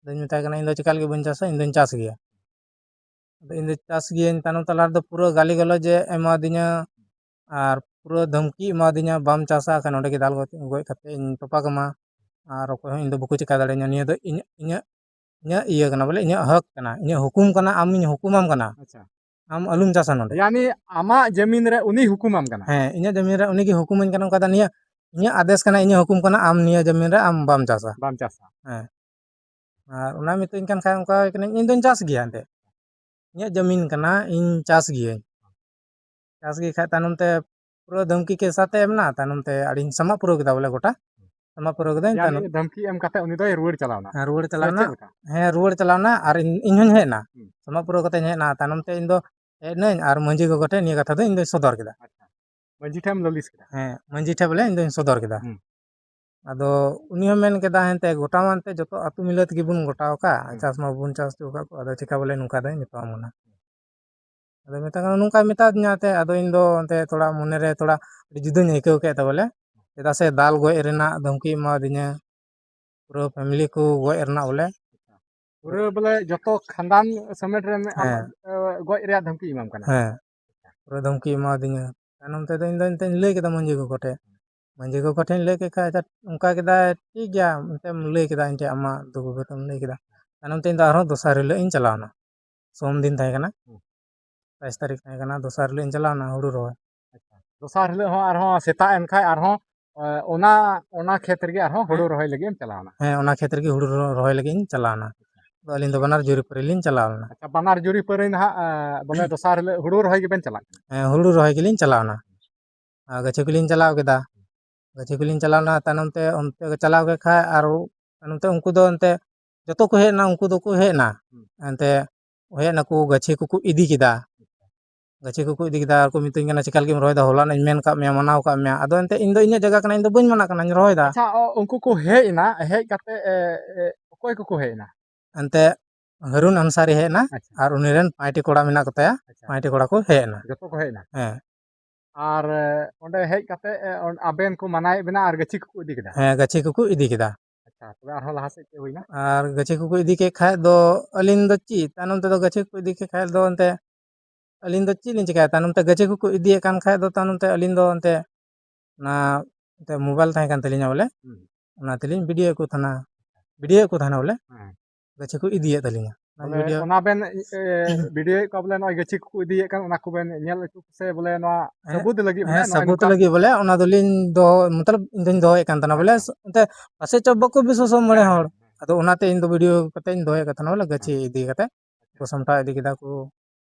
ᱟᱫᱚᱧ ᱢᱮᱛᱟᱭ ᱠᱟᱱᱟ, "ᱤᱧ ᱫᱚ ᱪᱮᱠᱟ ᱞᱟᱹᱜᱤᱫ ᱵᱟᱹᱧ ᱪᱟᱥᱟ, ᱤᱧ ᱫᱚᱧ ᱪᱟᱥ ᱜᱮᱭᱟ᱾" ᱟᱫᱚ ᱤᱧ ᱫᱚ ᱪᱟᱥ ᱜᱤᱭᱟᱹᱧ, ᱛᱟᱭᱱᱚᱢ ᱛᱟᱞᱟ ᱨᱮᱫᱚ ᱯᱩᱨᱟᱹ ᱜᱟᱹᱞᱤ ᱜᱟᱞᱚᱪ ᱮ ᱮᱢᱟᱫᱤᱧᱟ ᱟᱨ ᱯᱩᱨᱟᱹ ᱫᱷᱟᱢᱠᱤ ᱮᱢᱟᱫᱤᱧᱟ, "ᱵᱟᱢ ᱪᱟᱥᱟ ᱠᱷᱟᱱ ᱱᱚᱸᱰᱮ ᱜᱮ ᱫᱟᱞ ᱜᱚᱡ, ᱜᱚᱡ ᱠᱟᱛᱮ ᱤᱧ ᱛᱚᱯᱟ ᱠᱟᱢᱟ, ᱟᱨ ᱚᱠᱚᱭ ᱦᱚᱸ ᱤᱧ ᱫᱚ ᱵᱟᱠᱚ ᱪᱤᱠᱟ ᱫᱟᱲᱮᱭᱟᱹᱧᱟ, ᱱᱤᱭᱟᱹ ᱫᱚ ᱤᱧᱟᱹᱜ, ᱤᱧᱟᱹᱜ, ᱤᱧᱟᱹᱜ ᱤᱭᱟᱹ ᱠᱟᱱᱟ, ᱵᱚᱞᱮ ᱤᱧᱟᱹᱜ ᱦᱚᱠ ᱠᱟᱱᱟ, ᱤᱧᱟᱹᱜ ᱦᱩᱠᱩᱢ ᱠᱟᱱᱟ, ᱟᱢᱤᱧ ᱦᱩᱠᱩᱢᱟᱢ ᱠᱟᱱᱟ, ᱟᱪᱪᱷᱟ᱾ ᱟᱢ ᱟᱞᱚᱢ ᱪᱟᱥᱟ ᱱᱚᱸᱰᱮ᱾" ᱭᱟᱱᱤ ᱟᱢᱟᱜ ᱡᱟᱹᱢᱤᱱ ᱨᱮ ᱩᱱᱤ ᱦᱩᱠᱩᱢᱟᱢ ᱠᱟᱱᱟ᱾ ᱦᱮᱸ, ᱤᱧᱟᱹᱜ ᱡᱟᱹᱢᱤᱱ ᱨᱮ ᱩᱱᱤ ᱜᱮ ᱦᱩᱠᱩᱢᱟᱹᱧ ᱠᱟᱱᱟ, ᱚᱱᱠᱟ ᱫᱚ ᱱᱤᱭᱟᱹ ᱤᱧᱟᱹᱜ ᱟᱫᱮᱥ ᱠᱟᱱᱟ, ᱤᱧᱟᱹᱜ ᱦᱩᱠᱩᱢ ᱠᱟᱱᱟ, ᱟᱢ ᱱᱤᱭᱟᱹ ᱡᱟᱹᱢᱤᱱ ᱨᱮ ᱟᱢ ᱵᱟᱢ ᱪᱟᱥᱟ᱾ ᱵᱟᱢ ᱪᱟᱥᱟ᱾ ᱦᱮᱸ᱾ ᱟᱨ ᱚᱱᱟ ᱢᱤᱛᱟᱹᱧ ᱠᱟᱱ ᱠᱷᱟᱡ ᱚᱱᱠᱟ ᱜᱮ ᱠᱟᱹᱱᱟᱹᱧ, ᱤᱧ ᱫᱚᱧ ᱪᱟᱥ ᱜᱮᱭᱟ ᱮᱱᱛᱮᱫ᱾ ᱤᱧᱟᱹᱜ ᱡᱟᱹᱢᱤᱱ ᱠᱟᱱᱟ, ᱤᱧ ᱪᱟᱥ ᱜᱤᱭᱟᱹᱧ᱾ ᱪᱟᱥ ᱜᱮ ᱠᱷᱟᱡ ᱛᱟᱭᱱᱚᱢ ᱛᱮ ᱯᱩᱨᱟᱹ ᱫᱷᱟᱢᱠᱤ ᱠᱮᱥ ᱟᱛᱮ ᱮᱢ ᱮᱱᱟ, ᱛᱟᱭᱱᱚᱢ ᱛᱮ ᱟᱹᱰᱤᱧ ᱥᱟᱢᱟᱜ ᱯᱩᱨᱟᱹᱣ ᱠᱮᱫᱟ ᱵᱚᱞᱮ ᱜᱚᱴᱟ᱾ ᱥᱟᱢᱟᱜ ᱯᱩᱨᱟᱹᱣ ᱠᱮᱫᱟᱹᱧ, ᱭᱟᱱᱤ ᱛᱟᱭᱱᱚᱢ ᱫᱷᱟᱢᱠᱤ ᱮᱢ ᱠᱟᱛᱮ ᱩᱱᱤ ᱫᱚᱭ ᱨᱩᱣᱟᱹᱲ ᱪᱟᱞᱟᱣ ᱮᱱᱟ? ᱦᱮᱸ, ᱨᱩᱣᱟᱹᱲ ᱥᱮ ᱪᱟᱞᱟᱣ ᱮᱱᱟ᱾ ᱪᱮᱫ ᱞᱮᱠᱟ? ᱦᱮᱸ, ᱨᱩᱣᱟᱹᱲ ᱪᱟᱞᱟᱣ ᱮᱱᱟ ᱟᱨ ᱤᱧ, ᱤᱧ ᱦᱚᱸᱧ ᱦᱮᱡ ᱮᱱᱟ᱾ ᱦᱩᱸ᱾ ᱥᱟᱢᱟᱜ ᱯᱩᱨᱟᱹᱣ ᱠᱟᱛᱮᱧ ᱦᱮᱡ ᱮᱱᱟ, ᱛᱟᱭᱱᱚᱢ ᱛᱮ ᱤᱧ ᱫᱚ ᱦᱮᱡ ᱮᱱᱟᱹᱧ ᱟᱨ ᱢᱟᱹᱡᱷᱤ ᱜᱚᱜᱚ ᱴᱷᱮᱱ ᱱᱤᱭᱟᱹ ᱠᱟᱛᱷᱟ ᱫᱚ ᱤᱧ ᱫᱚᱧ ᱥᱚᱫᱚᱨ ᱠᱮᱫᱟ᱾ ᱟᱪᱪᱷᱟ᱾ ᱢᱟᱹᱡᱷᱤ ᱴᱷᱮᱱ ᱮᱢ ᱞᱟᱹᱞᱤᱥ ᱠᱮᱫᱟ? ᱦᱮᱸ, ᱢᱟᱹᱡᱷᱤ ᱴᱷᱮᱱ ᱵᱚᱞᱮ ᱤᱧ ᱫᱚᱧ ᱥᱚᱫᱚᱨ ᱠᱮᱫᱟ᱾ ᱦᱩᱸ᱾ ᱟᱫᱚ ᱩᱱᱤ ᱦᱚᱸ ᱢᱮᱱ ᱠᱮᱫᱟ, ᱦᱮᱱᱛᱮ ᱜᱚᱴᱟ ᱢᱟ ᱮᱱᱛᱮ ᱡᱚᱛᱚ ᱟᱹᱛᱩ ᱢᱤᱞᱟᱹ ᱛᱮᱜᱮ ᱵᱚᱱ ᱜᱚᱴᱟᱣ ᱟᱠᱟᱫ, ᱦᱩᱸ᱾ ᱪᱟᱥ ᱢᱟ ᱵᱟᱵᱚᱱ ᱪᱟᱥ ᱦᱚᱪᱚ ᱟᱠᱟᱫ ᱠᱚᱣᱟ, ᱟᱫᱚ ᱪᱮᱠᱟ ᱵᱚᱞᱮ ᱱᱚᱝᱠᱟ ᱫᱚᱧ ᱢᱮᱛᱟᱢ ᱠᱟᱱᱟ? ᱟᱫᱚ ᱢᱮᱛᱟᱜ ᱠᱟᱱᱟ, ᱱᱚᱝᱠᱟᱭ ᱢᱮᱛᱟᱫᱤᱧᱟ ᱮᱱᱛᱮ, ᱟᱫᱚ ᱤᱧ ᱫᱚ ᱮᱱᱛᱮ ᱛᱷᱚᱲᱟ ᱢᱚᱱᱮ ᱨᱮ ᱛᱷᱚᱲᱟ ᱟᱹᱰᱤ ᱡᱩᱫᱟᱹᱧ ᱟᱹᱭᱠᱟᱹᱣ ᱠᱮᱫ ᱛᱮ ᱵᱚᱞᱮ, ᱪᱮᱫᱟᱜ ᱥᱮ ᱫᱟᱞ ᱜᱚᱡ ᱨᱮᱱᱟᱜ ᱫᱷᱟᱢᱠᱤ ᱮᱢᱟᱣᱟᱫᱤᱧᱟ, ᱯᱩᱨᱟᱹ family ᱠᱚ ᱜᱚᱡ ᱨᱮᱱᱟᱜ ᱵᱚᱞᱮ᱾ ᱯᱩᱨᱟᱹ ᱵᱚᱞᱮ ᱡᱚᱛᱚ ᱠᱷᱟᱱᱫᱟᱱ ᱥᱚᱢᱮᱛ ᱨᱮ ᱟᱢ, ᱦᱮᱸ᱾ ᱮ, ᱜᱚᱡ ᱨᱮᱭᱟᱜ ᱫᱷᱟᱢᱠᱤ ᱮᱢᱟᱢ ᱠᱟᱱᱟ? ᱦᱮᱸ, ᱯᱩᱨᱟᱹ ᱫᱷᱟᱢᱠᱤ ᱮᱢᱟᱣᱟᱫᱤᱧᱟ᱾ ᱛᱟᱭᱱᱚᱢ ᱛᱮᱫᱚ ᱤᱧ ᱫᱚ ᱮᱱᱛᱮᱧ ᱞᱟᱹᱭ ᱠᱮᱫᱟ ᱢᱟᱹᱡᱷᱤ ᱜᱚᱜᱚ ᱴᱷᱮᱡ᱾ ᱢᱟᱹᱡᱷᱤ ᱜᱚᱜᱚ ᱴᱷᱮᱡ ᱤᱧ ᱞᱟᱹᱭ ᱠᱮᱫ ᱠᱷᱟᱡ, ᱟᱪᱪᱷᱟ, ᱚᱱᱠᱟ ᱠᱮᱫᱟᱭ, ᱴᱷᱤᱠ ᱜᱮᱭᱟ, ᱮᱱᱛᱮᱢ ᱞᱟᱹᱭ ᱠᱮᱫᱟ, ᱤᱧ ᱴᱷᱮᱡ ᱟᱢᱟᱜ ᱫᱩᱠ ᱵᱤᱯᱚᱫ ᱮᱢ ᱞᱟᱹᱭ ᱠᱮᱫᱟ᱾ ᱛᱟᱭᱱᱚᱢ ᱛᱮ ᱤᱧ ᱫᱚ ᱟᱨᱦᱚᱸ ᱫᱚᱥᱟᱨ ᱦᱤᱞᱳᱜ ᱤᱧ ᱪᱟᱞᱟᱣᱱᱟ᱾ ᱥᱳᱢ ᱫᱤᱱ ᱛᱟᱦᱮᱸ ᱠᱟᱱᱟ, ᱦᱩᱸ᱾ ᱥᱟᱛᱟᱭᱤᱥ ᱛᱟᱹᱨᱤᱠᱷ ᱛᱟᱦᱮᱸ ᱠᱟᱱᱟ, ᱫᱚᱥᱟᱨ ᱦᱤᱞᱳᱜ ᱤᱧ ᱪᱟᱞᱟᱣᱱᱟ ᱦᱩᱲᱩ ᱨᱚᱦᱚᱭ᱾ ᱟᱪᱪᱷᱟ᱾ ᱫᱚᱥᱟᱨ ᱦᱤᱞᱳᱜ ᱦᱚᱸ ᱟᱨᱦᱚᱸ ᱥᱮᱛᱟᱜ ᱮᱱ ᱠᱷᱟᱡ ᱟᱨᱦᱚᱸ, ᱮ, ᱚᱱᱟ, ᱚᱱᱟ ᱠᱷᱮᱛ ᱨᱮᱜᱮ ᱟᱨᱦᱚᱸ ᱦᱩᱲᱩ ᱨᱚᱦᱚᱭ ᱞᱟᱹᱜᱤᱫ ᱮᱢ ᱪᱟᱞᱟᱣᱱᱟ? ᱦᱮᱸ, ᱚᱱᱟ ᱠᱷᱮᱛ ᱨᱮᱜᱮ ᱦᱩᱲᱩ ᱨᱚ-, ᱨᱚᱦᱚᱭ ᱞᱟᱹᱜᱤᱫ ᱤᱧ ᱪᱟᱞᱟᱣᱱᱟ᱾ ᱟᱫᱚ ᱟᱹᱞᱤᱧ ᱫᱚ ᱵᱟᱱᱟᱨ ᱡᱩᱨᱤ ᱯᱟᱹᱨᱤ ᱞᱤᱧ ᱪᱟᱞᱟᱣ ᱞᱮᱱᱟ᱾ ᱟᱪᱪᱷᱟ, ᱵᱟᱱᱟᱨ ᱡᱩᱨᱤ ᱯᱟᱹᱨᱤ ᱱᱟᱦᱟᱜ, ᱮ, ᱵᱚᱞᱮ ᱫᱚᱥᱟᱨ ᱦᱤᱞᱳᱜ ᱦᱩᱲᱩ ᱨᱚᱦᱚᱭ ᱜᱮᱵᱮᱱ ᱪᱟᱞᱟᱜ ᱠᱟᱱᱟ? ᱦᱮᱸ, ᱦᱩᱲᱩ ᱨᱚᱦᱚᱭ ᱜᱮᱞᱤᱧ ᱪᱟᱞᱟᱣ ᱮᱱᱟ᱾ ᱟᱨ ᱜᱟᱹᱪᱷᱤ ᱠᱚᱞᱤᱧ ᱪᱟᱞᱟᱣ ᱠᱮᱫᱟ᱾ ᱜᱟᱹᱪᱷᱤ ᱠᱚᱞᱤᱧ ᱪᱟᱞᱟᱣ ᱮᱱᱟ, ᱛᱟᱭᱱᱚᱢ ᱛᱮ ᱚᱱᱛᱮ ᱪᱟᱞᱟᱣ ᱠᱮᱫ ᱠᱷᱟᱡ ᱟᱨ ᱛᱟᱭᱱᱚᱢ ᱛᱮ ᱩᱱᱠᱩ ᱫᱚ ᱮᱱᱛᱮ ᱡᱚᱛᱚ ᱠᱚ ᱦᱮᱡ ᱮᱱᱟ, ᱩᱱᱠᱩ ᱫᱚᱠᱚ ᱦᱮᱡ ᱮᱱᱟ᱾ ᱦᱩᱸ᱾ ᱮᱱᱛᱮ ᱦᱮᱡ ᱱᱟᱠᱚ, ᱜᱟᱹᱪᱷᱤ ᱠᱚᱠᱚ ᱤᱫᱤ ᱠᱮᱫᱟ᱾ ᱜᱟᱹᱪᱷᱤ ᱠᱚᱠᱚ ᱤᱫᱤ ᱠᱮᱫᱟ ᱟᱨ ᱠᱚ ᱢᱤᱛᱟᱹᱧ ᱠᱟᱱᱟ, "ᱪᱮᱠᱟ ᱞᱟᱹᱜᱤᱫ ᱮᱢ ᱨᱚᱦᱚᱭᱮᱫᱟ? ᱦᱚᱞᱟᱱᱚᱜ ᱤᱧ ᱢᱮᱱ ᱠᱟᱜ ᱢᱮᱭᱟ, ᱢᱟᱱᱟᱣ ᱠᱟᱜ ᱢᱮᱭᱟ᱾" ᱟᱫᱚ ᱮᱱᱛᱮ ᱤᱧ ᱫᱚ ᱤᱧᱟᱹᱜ ᱡᱟᱭᱜᱟ ᱠᱟᱱᱟ, ᱤᱧ ᱫᱚ ᱵᱟᱹᱧ ᱢᱟᱱᱟᱜ ᱠᱟᱱᱟ, ᱤᱧ ᱨᱚᱦᱚᱭᱮᱫᱟ᱾ ᱟᱪᱪᱷᱟ, ᱚ, ᱩᱱᱠᱩ ᱠᱚ ᱦᱮᱡ ᱮᱱᱟ, ᱦᱮᱡ ᱠᱟᱛᱮ, ᱮ, ᱮ, ᱚᱠᱚᱭ ᱠᱚᱠᱚ ᱦᱮᱡ ᱮᱱᱟ? ᱮᱱᱛᱮ ᱦᱟᱨᱩᱱ ᱟᱱᱥᱟᱨᱤ ᱦᱮᱡ ᱮᱱᱟ᱾ ᱟᱪᱪᱷᱟ᱾ ᱟᱨ ᱩᱱᱤ ᱨᱮᱱ ᱯᱟᱸᱪᱴᱤ ᱠᱚᱲᱟ ᱢᱮᱱᱟᱜ ᱠᱚᱛᱟᱭᱟ, ᱟᱪᱪᱷᱟ᱾ ᱯᱟᱸᱪᱴᱤ ᱠᱚᱲᱟ ᱠᱚ ᱦᱮᱡ ᱮᱱᱟ᱾ ᱡᱚᱛᱚ ᱠᱚ ᱦᱮᱡ ᱮᱱᱟ? ᱦᱮᱸ᱾ ᱟᱨ, ᱮ, ᱚᱸᱰᱮ ᱦᱮᱡ ᱠᱟᱛᱮ, ᱮ, ᱚᱱ-, ᱟᱵᱮᱱ ᱠᱚ ᱢᱟᱱᱟᱭᱮᱫ ᱵᱮᱱᱟ ᱟᱨ ᱜᱟᱹᱪᱷᱤ ᱠᱚᱠᱚ ᱤᱫᱤ ᱠᱮᱫᱟ? ᱦᱮᱸ, ᱜᱟᱹᱪᱷᱤ ᱠᱚᱠᱚ ᱤᱫᱤ ᱠᱮᱫᱟ᱾ ᱟᱪᱪᱷᱟ, ᱛᱚᱵᱮ ᱟᱨᱦᱚᱸ ᱞᱟᱦᱟ ᱥᱮᱫ ᱪᱮᱫ ᱦᱩᱭᱱᱟ? ᱟᱨ ᱜᱟᱹᱪᱷᱤ ᱠᱚᱠᱚ ᱤᱫᱤ ᱠᱮᱫ ᱠᱷᱟᱡ ᱫᱚ ᱟᱹᱞᱤᱧ ᱫᱚ ᱪᱮᱫ, ᱛᱟᱭᱱᱚᱢ ᱛᱮᱫᱚ ᱜᱟᱹᱪᱷᱤ ᱠᱚᱠᱚ ᱤᱫᱤ ᱠᱮᱫ ᱠᱷᱟᱡ ᱫᱚ ᱮᱱᱛᱮ ᱟᱹᱞᱤᱧ ᱫᱚ ᱪᱮᱫ ᱞᱤᱧ ᱪᱤᱠᱟᱹᱭᱟ? ᱛᱟᱭᱱᱚᱢ ᱛᱮ ᱜᱟᱹᱪᱷᱤ ᱠᱚᱠᱚ ᱤᱫᱤᱭᱮᱫ ᱠᱟᱱ ᱠᱷᱟᱡ ᱫᱚ ᱛᱟᱭᱱᱚᱢ ᱛᱮ ᱟᱹᱞᱤᱧ ᱫᱚ ᱮᱱᱛᱮ ᱚᱱᱟ ᱮᱱᱛᱮ mobile ᱛᱟᱦᱮᱸ ᱠᱟᱱ ᱛᱟᱹᱞᱤᱧᱟ ᱵᱚᱞᱮ, ᱦᱩᱸ᱾ ᱚᱱᱟ ᱛᱮᱞᱤᱧ video ᱮᱫ ᱠᱚ ᱛᱟᱦᱮᱱᱟ, video ᱮᱫ ᱠᱚ ᱛᱟᱦᱮᱱᱟ ᱵᱚᱞᱮ, ᱦᱮᱸ᱾ ᱜᱟᱹᱪᱷᱤ ᱠᱚ ᱤᱫᱤᱭᱮᱫ ᱛᱟᱹᱞᱤᱧᱟ᱾ ᱚᱱᱟ ᱵᱚᱞᱮ video ᱚᱱᱟ ᱵᱮᱱ, ᱮ, video ᱮᱫ ᱠᱚᱣᱟ ᱵᱚᱞᱮ ᱱᱚᱜᱼᱚᱭ ᱜᱟᱹᱪᱷᱤ ᱠᱚᱠᱚ ᱤᱫᱤᱭᱮᱫ ᱠᱟᱱ, ᱚᱱᱟ ᱠᱚᱵᱮᱱ ᱧᱮᱞ ᱦᱚᱪᱚ ᱠᱚ ᱥᱮ ᱵᱚᱞᱮ ᱱᱚᱣᱟ ᱦᱮᱸ, ᱥᱟᱹᱵᱩᱛ ᱞᱟᱹᱜᱤᱫ ᱵᱚᱞᱮ ᱦᱮᱸ, ᱱᱚᱜᱼᱚᱭ ᱥᱟᱹᱵᱩᱛ ᱱᱚᱝᱠᱟ? ᱞᱟᱹᱜᱤᱫ ᱵᱚᱞᱮ ᱚᱱᱟ ᱫᱚᱞᱤᱧ ᱫᱚᱦᱚ, ᱢᱚᱛᱞᱚᱵ ᱤᱧ ᱫᱚᱧ ᱫᱚᱦᱚᱭᱮᱫ ᱠᱟᱱ ᱛᱟᱦᱮᱱᱟ ᱵᱚᱞᱮ, ᱦᱮᱸ, ᱦᱮᱸ᱾ ᱮᱱᱛᱮ ᱯᱟᱥᱮᱡ ᱪᱚ ᱵᱟᱠᱚ ᱵᱤᱥᱣᱟᱥᱚᱜ ᱢᱚᱬᱮ ᱦᱮᱸ, ᱦᱚᱲ᱾ ᱦᱮᱸ, ᱦᱮᱸ᱾ ᱟᱫᱚ ᱚᱱᱟᱛᱮ ᱤᱧ ᱫᱚ video ᱠᱟᱛᱮ ᱤᱧ ᱫᱚᱦᱚᱭᱮᱫ ᱠᱟᱱ ᱛᱟᱦᱮᱱᱟ ᱵᱚᱞᱮ, ᱜᱟᱹᱪᱷᱤ ᱦᱮᱸ᱾ ᱤᱫᱤ ᱠᱟᱛᱮ ᱠᱚ ᱟᱪᱪᱷᱟ᱾ ᱥᱟᱢᱴᱟᱣ ᱤᱫᱤ ᱠᱮᱫᱟ ᱠᱚ᱾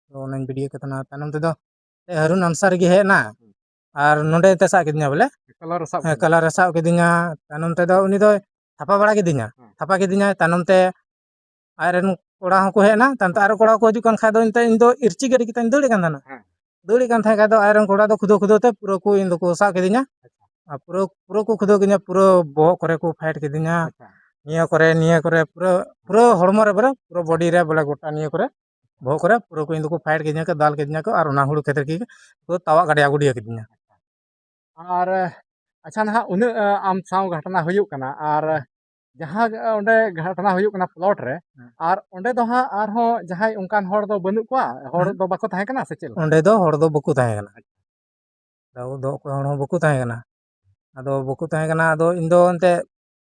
ᱛᱚ ᱚᱱᱟᱧ video ᱮᱫ ᱠᱚ ᱛᱟᱦᱮᱱᱟ᱾ ᱛᱟᱭᱱᱚᱢ ᱛᱮᱫᱚ ᱦᱟᱨᱩᱱ ᱟᱱᱥᱟᱨᱤ ᱜᱮ ᱦᱮᱡ ᱮᱱᱟ᱾ ᱦᱩᱸ᱾ ᱟᱨ ᱱᱚᱸᱰᱮ ᱮᱱᱛᱮ ᱥᱟᱵ ᱠᱤᱫᱤᱧᱟ ᱵᱚᱞᱮ᱾ ᱠᱟᱞᱟᱨ ᱮ ᱥᱟᱵ ᱦᱮᱸ, ᱠᱮᱫᱟ᱾ ᱠᱟᱞᱟᱨ ᱮ ᱥᱟᱵ ᱠᱤᱫᱤᱧᱟ᱾ ᱛᱟᱭᱱᱚᱢ ᱛᱮᱫᱚ ᱩᱱᱤ ᱫᱚᱭ ᱛᱷᱟᱯᱟ ᱵᱟᱲᱟ ᱠᱤᱫᱤᱧᱟ᱾ ᱦᱮᱸ᱾ ᱛᱷᱟᱯᱟ ᱠᱤᱫᱤᱧᱟᱭ, ᱛᱟᱭᱱᱚᱢ ᱛᱮ ᱟᱡᱨᱮᱱ ᱠᱚᱲᱟ ᱦᱚᱸᱠᱚ ᱦᱮᱡ ᱮᱱᱟ᱾ ᱛᱟᱭᱱᱚᱢ ᱛᱮ ᱟᱨᱚ ᱠᱚᱲᱟ ᱠᱚ ᱦᱤᱡᱩᱜ ᱠᱟᱱ ᱠᱷᱟᱡ ᱫᱚ ᱮᱱᱛᱮ ᱤᱧ ᱫᱚ ᱤᱨᱪᱤ ᱜᱟᱹᱰᱤ ᱠᱟᱛᱮᱧ ᱫᱟᱹᱲᱮᱫ ᱠᱟᱱ ᱛᱟᱦᱮᱱᱟ᱾ ᱦᱮᱸ᱾ ᱫᱟᱹᱲᱮᱫ ᱠᱟᱱ ᱛᱟᱦᱮᱸ ᱠᱷᱟᱡ ᱫᱚ ᱟᱡᱨᱮᱱ ᱠᱚᱲᱟ ᱫᱚ ᱠᱷᱩᱫᱟᱹᱣ ᱠᱷᱩᱫᱟᱹᱣ ᱛᱮ ᱯᱩᱨᱟᱹ ᱠᱚ ᱤᱧ ᱫᱚᱠᱚ ᱥᱟᱵ ᱠᱤᱫᱤᱧᱟ᱾ ᱟᱪᱪᱷᱟ᱾ ᱟᱨ ᱯᱩᱨᱟᱹ, ᱯᱩᱨᱟᱹ ᱠᱚ ᱠᱷᱩᱫᱟᱹᱣ ᱠᱤᱫᱤᱧᱟ, ᱯᱩᱨᱟᱹ ᱵᱚᱦᱚᱜ ᱠᱚᱨᱮ ᱠᱚ fight ᱠᱤᱫᱤᱧᱟ᱾ ᱟᱪᱪᱷᱟ᱾ ᱱᱤᱭᱟᱹ ᱠᱚᱨᱮ, ᱱᱤᱭᱟᱹ ᱠᱚᱨᱮ, ᱯᱩᱨᱟᱹ, ᱯᱩᱨᱟᱹ ᱦᱚᱲᱢᱚ ᱨᱮ ᱵᱚᱞᱮ, ᱯᱩᱨᱟᱹ body ᱨᱮ ᱵᱚᱞᱮ, ᱜᱚᱴᱟ ᱱᱤᱭᱟᱹ ᱠᱚᱨᱮ, ᱵᱚᱦᱚᱜ ᱠᱚᱨᱮ ᱯᱩᱨᱟᱹ ᱠᱚ ᱤᱧ ᱫᱚᱠᱚ fight ᱠᱤᱫᱤᱧᱟ ᱠᱚ, ᱫᱟᱞ ᱠᱤᱫᱤᱧᱟ ᱠᱚ, ᱟᱨ ᱚᱱᱟ ᱦᱩᱲᱩ ᱠᱷᱮᱛ ᱨᱮᱜᱮ ᱠᱚ ᱛᱟᱣᱟᱜ ᱜᱟᱰᱭᱟ ᱜᱩᱰᱭᱟᱹ ᱠᱤᱫᱤᱧᱟ᱾ ᱟᱨ, ᱟᱪᱪᱷᱟ, ᱱᱟᱦᱟᱜ ᱩᱱᱟᱹᱜ, ᱮ, ᱟᱢ ᱥᱟᱶ ᱜᱷᱚᱴᱚᱱᱟ ᱦᱩᱭᱩᱜ ᱠᱟᱱᱟ, ᱟᱨ ᱦᱮᱸ᱾ ᱡᱟᱦᱟᱸ ᱚᱸᱰᱮ ᱜᱷᱚᱴᱚᱱᱟ ᱦᱩᱭᱩᱜ ᱠᱟᱱᱟ plot ᱨᱮ, ᱦᱮᱸ᱾ ᱟᱨ ᱚᱸᱰᱮ ᱫᱚ ᱦᱟᱸᱜ ᱟᱨᱦᱚᱸ ᱡᱟᱦᱟᱸᱭ ᱚᱱᱠᱟᱱ ᱦᱚᱲ ᱫᱚ ᱵᱟᱹᱱᱩᱜ ᱠᱚᱣᱟ? ᱦᱚᱲ ᱦᱮᱸ᱾ ᱫᱚ ᱵᱟᱠᱚ ᱛᱟᱦᱮᱸ ᱠᱟᱱᱟ ᱥᱮ ᱪᱮᱫ ᱞᱮᱠᱟ? ᱚᱸᱰᱮ ᱫᱚ ᱦᱚᱲ ᱫᱚ ᱵᱟᱠᱚ ᱛᱟᱦᱮᱸ ᱠᱟᱱᱟ᱾ ᱫᱚ, ᱫᱚ ᱚᱠᱚᱭ ᱦᱚᱲ ᱦᱚᱸ ᱵᱟᱠᱚ ᱛᱟᱦᱮᱸ ᱠᱟᱱᱟ᱾ ᱟᱫᱚ ᱵᱟᱠᱚ ᱛᱟᱦᱮᱸ ᱠᱟᱱᱟ, ᱟᱫᱚ ᱤᱧ ᱫᱚ ᱮᱱᱛᱮ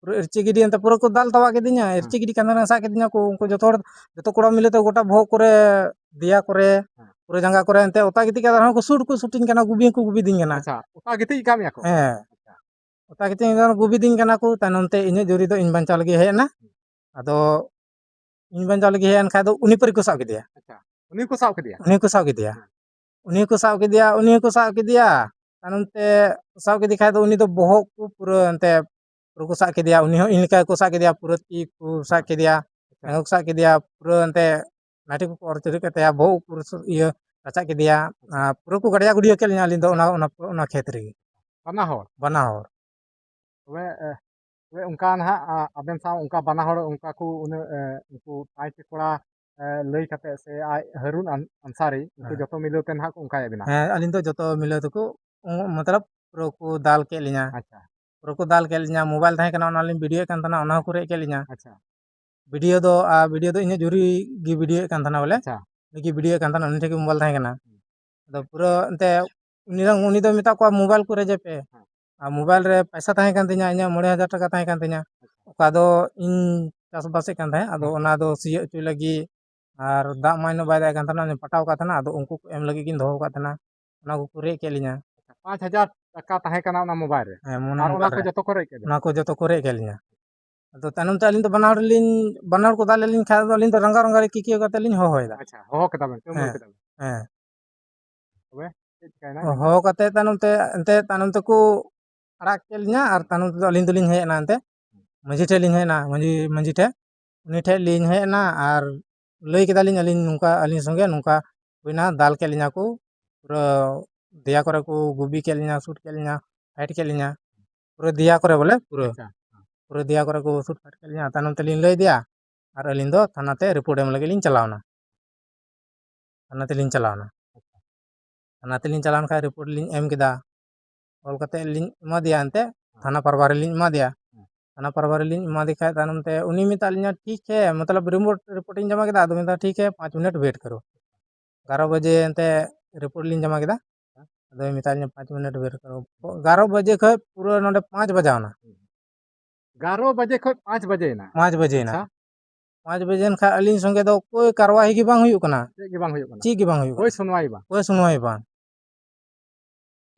ᱯᱩᱨᱟᱹ ᱤᱨᱪᱤ ᱜᱤᱰᱤ, ᱮᱱᱛᱮ ᱯᱩᱨᱟᱹ ᱠᱚ ᱫᱟᱞ ᱛᱟᱣᱟ ᱠᱤᱫᱤᱧᱟ, ᱦᱮᱸ᱾ ᱤᱨᱪᱤ ᱜᱤᱰᱤ ᱠᱟᱱ ᱛᱟᱦᱮᱱᱟ, ᱥᱟᱵ ᱠᱤᱫᱤᱧᱟ ᱠᱚ, ᱩᱱᱠᱩ ᱡᱚᱛᱚ ᱦᱚᱲ, ᱡᱚᱛᱚ ᱠᱚᱲᱟ ᱢᱤᱞᱮ ᱛᱮ ᱜᱚᱴᱟ ᱵᱚᱦᱚᱜ ᱠᱚᱨᱮ, ᱫᱮᱭᱟ ᱠᱚᱨᱮ, ᱦᱮᱸ᱾ ᱯᱩᱨᱟᱹ ᱡᱟᱸᱜᱟ ᱠᱚᱨᱮ, ᱮᱱᱛᱮ ᱚᱛᱟ ᱜᱤᱛᱤᱡ ᱠᱟᱛᱮ ᱨᱮᱦᱚᱸ ᱠᱚ ᱥᱩᱴ ᱠᱚ ᱥᱩᱴᱤᱧ ᱠᱟᱱᱟ, ᱜᱩᱵᱤ ᱦᱚᱸᱠᱚ ᱜᱩᱵᱤᱫᱤᱧ ᱠᱟᱱᱟ᱾ ᱟᱪᱪᱷᱟ, ᱚᱛᱟ ᱜᱤᱛᱤᱡ ᱟᱠᱟᱫ ᱢᱮᱭᱟ ᱠᱚ? ᱦᱮᱸ᱾ ᱟᱪᱪᱷᱟ᱾ ᱚᱛᱟ ᱜᱤᱛᱤᱡ ᱠᱟᱛᱮ ᱜᱩᱵᱤᱫᱤᱧ ᱠᱟᱱᱟ ᱠᱚ, ᱛᱟᱭᱱᱚᱢ ᱛᱮ ᱤᱧᱟᱹᱜ ᱡᱩᱨᱤ ᱫᱚ ᱤᱧ ᱵᱟᱧᱪᱟᱣ ᱞᱟᱹᱜᱤᱫ ᱦᱮᱡ ᱮᱱᱟ᱾ ᱟᱫᱚ ᱤᱧ ᱵᱟᱧᱪᱟᱣ ᱞᱟᱹᱜᱤᱫ ᱦᱮᱡ ᱮᱱ ᱠᱷᱟᱡ ᱫᱚ ᱩᱱᱤ ᱯᱟᱹᱨᱤ ᱠᱚ ᱥᱟᱵ ᱠᱮᱫᱮᱭᱟ᱾ ᱟᱪᱪᱷᱟ, ᱩᱱᱤ ᱠᱚ ᱥᱟᱵ ᱠᱮᱫᱮᱭᱟ? ᱩᱱᱤ ᱠᱚ ᱥᱟᱵ ᱠᱮᱫᱮᱭᱟ᱾ ᱦᱮᱸ᱾ ᱩᱱᱤ ᱠᱚ ᱥᱟᱵ ᱠᱮᱫᱮᱭᱟ, ᱩᱱᱤ ᱠᱚ ᱥᱟᱵ ᱠᱮᱫᱮᱭᱟ᱾ ᱛᱟᱭᱱᱚᱢ ᱛᱮ ᱥᱟᱵ ᱠᱮᱫᱮ ᱠᱷᱟᱡ ᱫᱚ ᱩᱱᱤ ᱫᱚ ᱵᱚᱦᱚᱜ ᱠᱚ ᱯᱩᱨᱟᱹ ᱮᱱᱛᱮ ᱯᱩᱨᱟᱹ ᱠᱚ ᱥᱟᱵ ᱠᱮᱫᱮᱭᱟ᱾ ᱩᱱᱤ ᱦᱚᱸ ᱤᱧ ᱞᱮᱠᱟ ᱜᱮᱠᱚ ᱥᱟᱵ ᱠᱮᱫᱮᱭᱟ, ᱯᱩᱨᱟᱹ ᱛᱤ ᱠᱚ ᱥᱟᱵ ᱠᱮᱫᱮᱭᱟ, ᱟᱪᱪᱷᱟ᱾ ᱡᱟᱸᱜᱟ ᱠᱚ ᱥᱟᱵ ᱠᱮᱫᱮᱭᱟ, ᱯᱩᱨᱟᱹ ᱮᱱᱛᱮ ᱱᱟᱴᱤ ᱠᱚᱠᱚ ᱚᱨ ᱪᱩᱨᱩᱡ ᱠᱮᱫ ᱛᱟᱭᱟ, ᱵᱚᱦᱚᱜ ᱠᱚ ᱯᱩᱨᱟᱹ ᱤᱭᱟᱹ ᱨᱟᱪᱟᱜ ᱠᱮᱫᱮᱭᱟ, ᱟᱨ ᱯᱩᱨᱟᱹ ᱠᱚ ᱜᱟᱰᱭᱟ ᱜᱩᱰᱭᱟᱹ ᱠᱮᱫ ᱞᱤᱧᱟ ᱟᱹᱞᱤᱧ ᱫᱚ ᱚᱱᱟ, ᱚᱱᱟ, ᱚᱱᱟ ᱠᱷᱮᱛ ᱨᱮᱜᱮ᱾ ᱵᱟᱱᱟ ᱦᱚᱲ? ᱵᱟᱱᱟ ᱦᱚᱲ᱾ ᱛᱚᱵᱮ, ᱮ, ᱛᱚᱵᱮ ᱚᱱᱠᱟ ᱱᱟᱦᱟᱜ, ᱟ, ᱟᱵᱮᱱ ᱥᱟᱶ ᱚᱱᱠᱟ ᱵᱟᱱᱟ ᱦᱚᱲ ᱚᱱᱠᱟ ᱠᱚ ᱩᱱᱟᱹᱜ, ᱮ, ᱩᱱᱠᱩ ᱯᱟᱸᱪ ᱠᱚᱲᱟ, ᱮ, ᱞᱟᱹᱭ ᱠᱟᱛᱮ ᱥᱮ ᱟᱡ ᱦᱟᱹᱨᱩᱱ ᱟᱱ-, ᱟᱱᱥᱟᱨᱤ ᱩᱱᱠᱩ ᱦᱮᱸ᱾ ᱡᱚᱛᱚ ᱢᱤᱞᱟᱹᱣ ᱛᱮ ᱱᱟᱦᱟᱜ ᱠᱚ ᱚᱱᱠᱟᱭᱮᱫ ᱵᱮᱱᱟ? ᱦᱮᱸ, ᱟᱹᱞᱤᱧ ᱫᱚ ᱡᱚᱛᱚ ᱢᱤᱞᱟᱹᱣ ᱛᱮᱠᱚ, ᱩᱸ, ᱢᱚᱛᱞᱚᱵ ᱯᱩᱨᱟᱹ ᱠᱚ ᱫᱟᱞ ᱠᱮᱫ ᱞᱤᱧᱟ᱾ ᱟᱪᱪᱷᱟ᱾ ᱯᱩᱨᱟᱹ ᱠᱚ ᱫᱟᱞ ᱠᱮᱫ ᱞᱤᱧᱟ᱾ ᱢᱳᱵᱟᱭᱤᱞ ᱛᱟᱦᱮᱸ ᱠᱟᱱᱟ, ᱚᱱᱟ ᱞᱤᱧ ᱵᱷᱤᱰᱤᱭᱳᱭᱮᱫ ᱠᱟᱱ ᱛᱟᱦᱮᱱᱟ, ᱚᱱᱟ ᱦᱚᱸᱠᱚ ᱨᱮᱡ ᱠᱮᱫ ᱞᱤᱧᱟ᱾ ᱟᱪᱪᱷᱟ᱾ ᱵᱷᱤᱰᱤᱭᱳ ᱫᱚ, ᱟ, ᱵᱷᱤᱰᱤᱭᱳ ᱫᱚ ᱤᱧᱟᱹᱜ ᱡᱩᱨᱤ ᱜᱮ ᱵᱷᱤᱰᱤᱭᱳᱭᱮᱫ ᱠᱟᱱ ᱛᱟᱦᱮᱱᱟ ᱵᱚᱞᱮ᱾ ᱟᱪᱪᱷᱟ᱾ ᱩᱱᱤ ᱜᱮ ᱵᱷᱤᱰᱤᱭᱳᱭᱮᱫ ᱠᱟᱱ ᱛᱟᱦᱮᱱᱟ, ᱩᱱᱤ ᱴᱷᱮᱱ ᱜᱮ ᱢᱳᱵᱟᱭᱤᱞ ᱛᱟᱦᱮᱸ ᱠᱟᱱᱟ᱾ ᱟᱫᱚ ᱯᱩᱨᱟᱹ ᱮᱱᱛᱮ ᱩᱱᱤ ᱫᱚ, ᱩᱱᱤ ᱫᱚ ᱢᱮᱛᱟᱜ ᱠᱚᱣᱟ, "ᱢᱳᱵᱟᱭᱤᱞ ᱠᱚ ᱨᱮᱡᱮ ᱯᱮ᱾" ᱦᱮᱸ᱾ ᱟᱨ ᱢᱳᱵᱟᱭᱤᱞ ᱨᱮ ᱯᱚᱭᱥᱟ ᱛᱟᱦᱮᱸ ᱠᱟᱱ ᱛᱤᱧᱟ, ᱤᱧᱟᱹᱜ ᱢᱚᱬᱮ ᱦᱟᱡᱟᱨ ᱴᱟᱠᱟ ᱛᱟᱦᱮᱸ ᱠᱟᱱ ᱛᱤᱧᱟ᱾ ᱟᱪᱪᱷᱟ᱾ ᱚᱠᱟ ᱫᱚ ᱤᱧ ᱪᱟᱥᱵᱟᱥᱮᱫ ᱠᱟᱱ ᱛᱟᱦᱮᱸᱫ, ᱟᱫᱚ ᱦᱮᱸ᱾ ᱚᱱᱟ ᱫᱚ ᱥᱤᱭᱳᱜ ᱦᱚᱪᱚᱭ ᱞᱟᱹᱜᱤᱫ ᱟᱨ ᱫᱟᱜ ᱢᱟ ᱤᱱᱟᱹᱜ ᱵᱟᱭ ᱫᱟᱜ ᱮᱫ ᱠᱟᱱ ᱛᱟᱦᱮᱱᱟ, ᱯᱟᱴᱟᱣ ᱠᱟᱜ ᱛᱟᱦᱮᱱᱟ, ᱟᱫᱚ ᱩᱱᱠᱩ ᱠᱚ ᱮᱢ ᱞᱟᱹᱜᱤᱫ ᱜᱤᱧ ᱫᱚᱦᱚ ᱟᱠᱟᱫ ᱛᱟᱦᱮᱱᱟ, ᱚᱱᱟ ᱠᱚᱠᱚ ᱨᱮᱡ ᱠᱮᱫ ᱞᱤᱧᱟ᱾ ᱯᱟᱸᱪ ᱦᱟᱡᱟᱨ ᱴᱟᱠᱟ ᱛᱟᱦᱮᱸ ᱠᱟᱱᱟ ᱚᱱᱟ ᱢᱳᱵᱟᱭᱤᱞ ᱨᱮ? ᱦᱮᱸ, ᱚᱱᱟ ᱟᱨ ᱚᱱᱟ ᱢᱳᱵᱟᱭᱤᱞ ᱠᱚ ᱨᱮ? ᱡᱚᱛᱚ ᱠᱚ ᱨᱮᱡ ᱠᱮᱫᱟ? ᱚᱱᱟ ᱠᱚ ᱡᱚᱛᱚ ᱠᱚ ᱨᱮᱡ ᱠᱮᱫ ᱞᱤᱧᱟ᱾ ᱟᱫᱚ ᱛᱟᱭᱱᱚᱢ ᱛᱮ ᱟᱹᱞᱤᱧ ᱫᱚ ᱵᱟᱱᱟ ᱦᱚᱲ ᱞᱤᱧ, ᱵᱟᱱᱟ ᱦᱚᱲ ᱠᱚ ᱫᱟᱞ ᱞᱮᱫ ᱞᱤᱧ ᱠᱷᱟᱡ, ᱟᱫᱚ ᱟᱹᱞᱤᱧ ᱫᱚ ᱨᱟᱸᱜᱟᱣ ᱨᱟᱸᱜᱟᱣ ᱨᱮ ᱠᱤᱠᱤᱭᱟᱹ ᱠᱟᱛᱮ ᱞᱤᱧ ᱦᱚᱦᱚᱭᱮᱫᱟ᱾ ᱟᱪᱪᱷᱟ, ᱦᱚᱦᱚ ᱠᱮᱫᱟ ᱵᱮᱱ, ᱛᱩᱢᱟᱹᱞ ᱦᱮᱸ, ᱠᱮᱫᱟ ᱵᱮᱱ᱾ ᱦᱮᱸ᱾ ᱛᱚᱵᱮ ᱪᱮᱫ ᱪᱤᱠᱟᱹᱭᱮᱱᱟ? ᱦᱚᱦᱚ ᱠᱟᱛᱮ ᱛᱟᱭᱱᱚᱢ ᱛᱮ, ᱮᱱᱛᱮ ᱛᱟᱭᱱᱚᱢ ᱛᱮᱠᱚ ᱟᱲᱟᱜ ᱠᱮᱫ ᱞᱤᱧᱟ, ᱟᱨ ᱛᱟᱭᱱᱚᱢ ᱛᱮᱫᱚ ᱟᱹᱞᱤᱧ ᱫᱚᱞᱤᱧ ᱦᱮᱡ ᱮᱱᱟ ᱮᱱᱛᱮ᱾ ᱢᱟᱹᱡᱷᱤ ᱴᱷᱮᱡ ᱞᱤᱧ ᱦᱮᱡ ᱮᱱᱟ, ᱢᱟᱹᱡᱷᱤ, ᱢᱟᱹᱡᱷᱤ ᱴᱷᱮᱡ᱾ ᱩᱱᱤ ᱴᱷᱮᱡ ᱞᱤᱧ ᱦᱮᱡ ᱮᱱᱟ ᱟᱨ ᱞᱟᱹᱭ ᱠᱮᱫᱟᱞᱤᱧ ᱟᱹᱞᱤᱧ ᱱᱚᱝᱠᱟ, ᱟᱹᱞᱤᱧ ᱥᱚᱸᱜᱮ ᱱᱚᱝᱠᱟ ᱦᱩᱭᱱᱟ, ᱫᱟᱞ ᱠᱮᱫ ᱞᱤᱧᱟ ᱠᱚ, ᱯᱩᱨᱟᱹ ᱫᱮᱭᱟ ᱠᱚᱨᱮ ᱠᱚ ᱜᱩᱵᱤ ᱠᱮᱫ ᱞᱤᱧᱟ, ᱥᱩᱴ ᱠᱮᱫ ᱞᱤᱧᱟ, ᱯᱷᱟᱭᱤᱴ ᱠᱮᱫ ᱞᱤᱧᱟ, ᱯᱩᱨᱟᱹ ᱫᱮᱭᱟ ᱠᱚᱨᱮ ᱵᱚᱞᱮ, ᱯᱩᱨᱟᱹ, ᱟᱪᱪᱷᱟ᱾ ᱯᱩᱨᱟᱹ ᱫᱮᱭᱟ ᱠᱚᱨᱮ ᱠᱚ ᱥᱩᱴ ᱯᱷᱟᱭᱤᱴ ᱠᱮᱫ ᱞᱤᱧᱟ᱾ ᱛᱟᱭᱱᱚᱢ ᱛᱮᱞᱤᱧ ᱞᱟᱹᱭ ᱟᱫᱮᱭᱟ ᱟᱨ ᱟᱹᱞᱤᱧ ᱫᱚ ᱛᱷᱟᱱᱟ ᱛᱮ ᱨᱤᱯᱳᱨᱴ ᱮᱢ ᱞᱟᱹᱜᱤᱫ ᱞᱤᱧ ᱪᱟᱞᱟᱣᱱᱟ᱾ ᱛᱷᱟᱱᱟ ᱛᱮᱞᱤᱧ ᱪᱟᱞᱟᱣᱱᱟ᱾ ᱛᱷᱟᱱᱟ ᱛᱮᱞᱤᱧ ᱪᱟᱞᱟᱣᱮᱱ ᱠᱷᱟᱡ ᱨᱤᱯᱳᱨᱴ ᱞᱤᱧ ᱮᱢ ᱠᱮᱫᱟ, ᱚᱞ ᱠᱟᱛᱮ ᱞᱤᱧ ᱮᱢᱟ ᱫᱮᱭᱟ ᱮᱱᱛᱮ, ᱛᱷᱟᱱᱟ ᱯᱟᱨᱵᱷᱟᱨᱤ ᱞᱤᱧ ᱮᱢᱟ ᱫᱮᱭᱟ᱾ ᱛᱷᱟᱱᱟ ᱯᱟᱨᱵᱷᱟᱨᱤ ᱞᱤᱧ ᱮᱢᱟ ᱫᱮ ᱠᱷᱟᱡ ᱛᱟᱭᱱᱚᱢ ᱛᱮ ᱩᱱᱤ ᱢᱮᱛᱟᱜ ᱞᱤᱧᱟ, "ᱴᱷᱤᱠ ᱦᱮ, ᱢᱚᱛᱞᱚᱵ ᱨᱤᱯᱳᱨᱴ, ᱨᱤᱯᱳᱨᱴ ᱤᱧ ᱡᱚᱢᱟ ᱠᱮᱫᱟ, ᱟᱫᱚ ᱢᱮᱛᱟᱜ, ᱴᱷᱤᱠ ᱦᱮ, ᱯᱟᱸᱪ ᱢᱤᱱᱤᱴ ᱣᱮᱴ ᱠᱟᱨᱳ᱾" ᱮᱜᱟᱨᱚ ᱵᱟᱡᱮ ᱮᱱᱛᱮ ᱨᱤᱯᱳᱨᱴ ᱞᱤᱧ ᱡᱚᱢᱟ ᱠᱮᱫᱟ, ᱟᱫᱚᱭ ᱢᱮᱛᱟᱫ ᱞᱤᱧᱟ, "ᱯᱟᱸᱪ ᱢᱤᱱᱤᱴ ᱣᱮᱴ ᱠᱟᱨᱳ᱾" ᱮᱜᱟᱨᱚ ᱵᱟᱡᱮ ᱠᱷᱚᱡ ᱯᱩᱨᱟᱹ ᱱᱚᱰᱮ ᱯᱟᱸᱪ ᱵᱟᱡᱟᱣᱱᱟ᱾ ᱮᱜᱟᱨᱚ ᱵᱟᱡᱮ ᱠᱷᱚᱡ ᱯᱟᱸᱪ ᱵᱟᱡᱮᱭᱮᱱᱟ? ᱯᱟᱸᱪ ᱵᱟᱡᱮᱭᱮᱱᱟ᱾ ᱟᱪᱪᱷᱟ᱾ ᱯᱟᱸᱪ ᱵᱟᱡᱮᱭᱮᱱ ᱠᱷᱟᱡ ᱟᱹᱞᱤᱧ ᱥᱚᱸᱜᱮ ᱫᱚ ᱚᱠᱚᱭ ᱠᱟᱨᱣᱟᱦᱤ ᱜᱮ ᱵᱟᱝ ᱦᱩᱭᱩᱜ ᱠᱟᱱᱟ᱾ ᱪᱮᱫ ᱜᱮ ᱵᱟᱝ ᱦᱩᱭᱩᱜ ᱠᱟᱱᱟ? ᱪᱮᱫ ᱜᱮ ᱵᱟᱝ ᱦᱩᱭᱩᱜ ᱚᱠᱚᱭ ᱠᱟᱱᱟ᱾ ᱥᱩᱱᱣᱟᱭ ᱵᱟᱝ? ᱚᱠᱚᱭ ᱥᱩᱱᱣᱟᱭ ᱵᱟᱝ᱾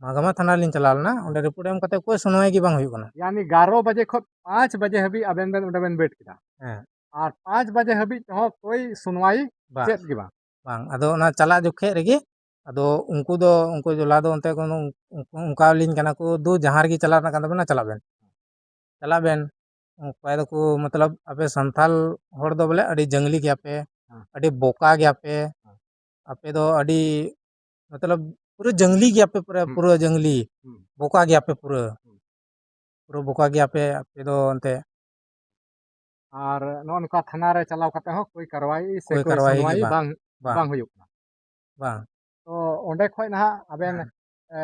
ᱢᱟᱜᱟᱢᱟ ᱛᱷᱟᱱᱟ ᱨᱮᱞᱤᱧ ᱪᱟᱞᱟᱣ ᱞᱮᱱᱟ, ᱚᱸᱰᱮ ᱨᱤᱯᱳᱨᱴ ᱮᱢ ᱠᱟᱛᱮ ᱚᱠᱚᱭ ᱥᱩᱱᱣᱟᱭ ᱜᱮ ᱵᱟᱝ ᱦᱩᱭᱩᱜ ᱠᱟᱱᱟ᱾ ᱭᱟᱱᱤ ᱮᱜᱟᱨᱚ ᱵᱟᱡᱮ ᱠᱷᱚᱡ ᱯᱟᱸᱪ ᱵᱟᱡᱮ ᱦᱟᱹᱵᱤᱡ ᱟᱵᱮᱱ ᱵᱮᱱ ᱚᱸᱰᱮ ᱵᱮᱱ ᱣᱮᱴ ᱠᱮᱫᱟ? ᱦᱮᱸ᱾ ᱟᱨ ᱯᱟᱸᱪ ᱵᱟᱡᱮ ᱦᱟᱹᱵᱤᱡ ᱛᱮᱦᱚᱸ ᱠᱳᱭ ᱥᱩᱱᱣᱟᱭ ᱵᱟᱝ᱾ ᱪᱮᱫ ᱜᱮ ᱵᱟᱝ᱾ ᱵᱟᱝ, ᱟᱫᱚ ᱚᱱᱟ ᱪᱟᱞᱟᱜ ᱡᱚᱠᱷᱮᱡ ᱨᱮᱜᱮ ᱟᱫᱚ ᱩᱱᱠᱩ ᱫᱚ, ᱩᱱᱠᱩ ᱡᱚᱞᱟ ᱫᱚ ᱚᱱᱛᱮ ᱠᱳᱱᱳ ᱚᱱᱠᱟ ᱞᱤᱧ ᱠᱟᱱᱟ ᱠᱚ, ᱫᱩ ᱡᱟᱦᱟᱸ ᱨᱮᱜᱮ ᱪᱟᱞᱟᱜ ᱨᱮᱱᱟᱜ ᱠᱟᱱ ᱛᱟᱵᱮᱱᱟ ᱪᱟᱞᱟᱜ ᱵᱮᱱ, ᱪᱟᱞᱟᱜ ᱵᱮᱱ᱾ ᱚᱠᱚᱭ ᱫᱚᱠᱚ ᱢᱚᱛᱞᱚᱵ ᱟᱯᱮ ᱥᱟᱱᱛᱟᱞ ᱦᱚᱲ ᱫᱚ ᱵᱚᱞᱮ ᱟᱹᱰᱤ ᱡᱟᱝᱞᱤ ᱜᱮᱭᱟ ᱯᱮ, ᱦᱮᱸ᱾ ᱟᱹᱰᱤ ᱵᱚᱠᱟ ᱜᱮᱭᱟ ᱯᱮ, ᱦᱮᱸ᱾ ᱟᱯᱮ ᱫᱚ ᱟᱹᱰᱤ ᱢᱚᱛᱞᱚᱵ ᱯᱩᱨᱟᱹ ᱡᱟᱝᱞᱤ ᱜᱮᱭᱟ ᱯᱮ, ᱯᱩᱨᱟᱹ ᱦᱩᱸ᱾ ᱯᱩᱨᱟᱹ ᱡᱟᱝᱞᱤ, ᱦᱩᱸ᱾ ᱵᱚᱠᱟ ᱜᱮᱭᱟ ᱯᱮ ᱯᱩᱨᱟᱹ, ᱦᱩᱸ᱾ ᱯᱩᱨᱟᱹ ᱵᱚᱠᱟ ᱜᱮᱭᱟ ᱯᱮ ᱟᱯᱮ ᱫᱚ ᱮᱱᱛᱮ᱾ ᱟᱨ ᱱᱚᱜᱼᱚ ᱱᱚᱝᱠᱟ ᱛᱷᱟᱱᱟ ᱨᱮ ᱪᱟᱞᱟᱣ ᱠᱟᱛᱮ ᱦᱚᱸ ᱠᱳᱭ ᱠᱟᱨᱣᱟᱭ ᱥᱮ ᱠᱳᱭ ᱠᱳᱭ ᱠᱟᱨᱣᱟᱭ ᱥᱩᱱᱣᱟᱭ ᱜᱮ ᱵᱟᱝ, ᱵᱟᱝ, ᱵᱟᱝ᱾ ᱵᱟᱝ ᱦᱩᱭᱩᱜ ᱠᱟᱱᱟ᱾ ᱵᱟᱝ᱾ ᱛᱚ ᱚᱸᱰᱮ ᱠᱷᱚᱡ ᱱᱟᱦᱟᱜ ᱟᱵᱮᱱ, ᱦᱮᱸ᱾ ᱮ,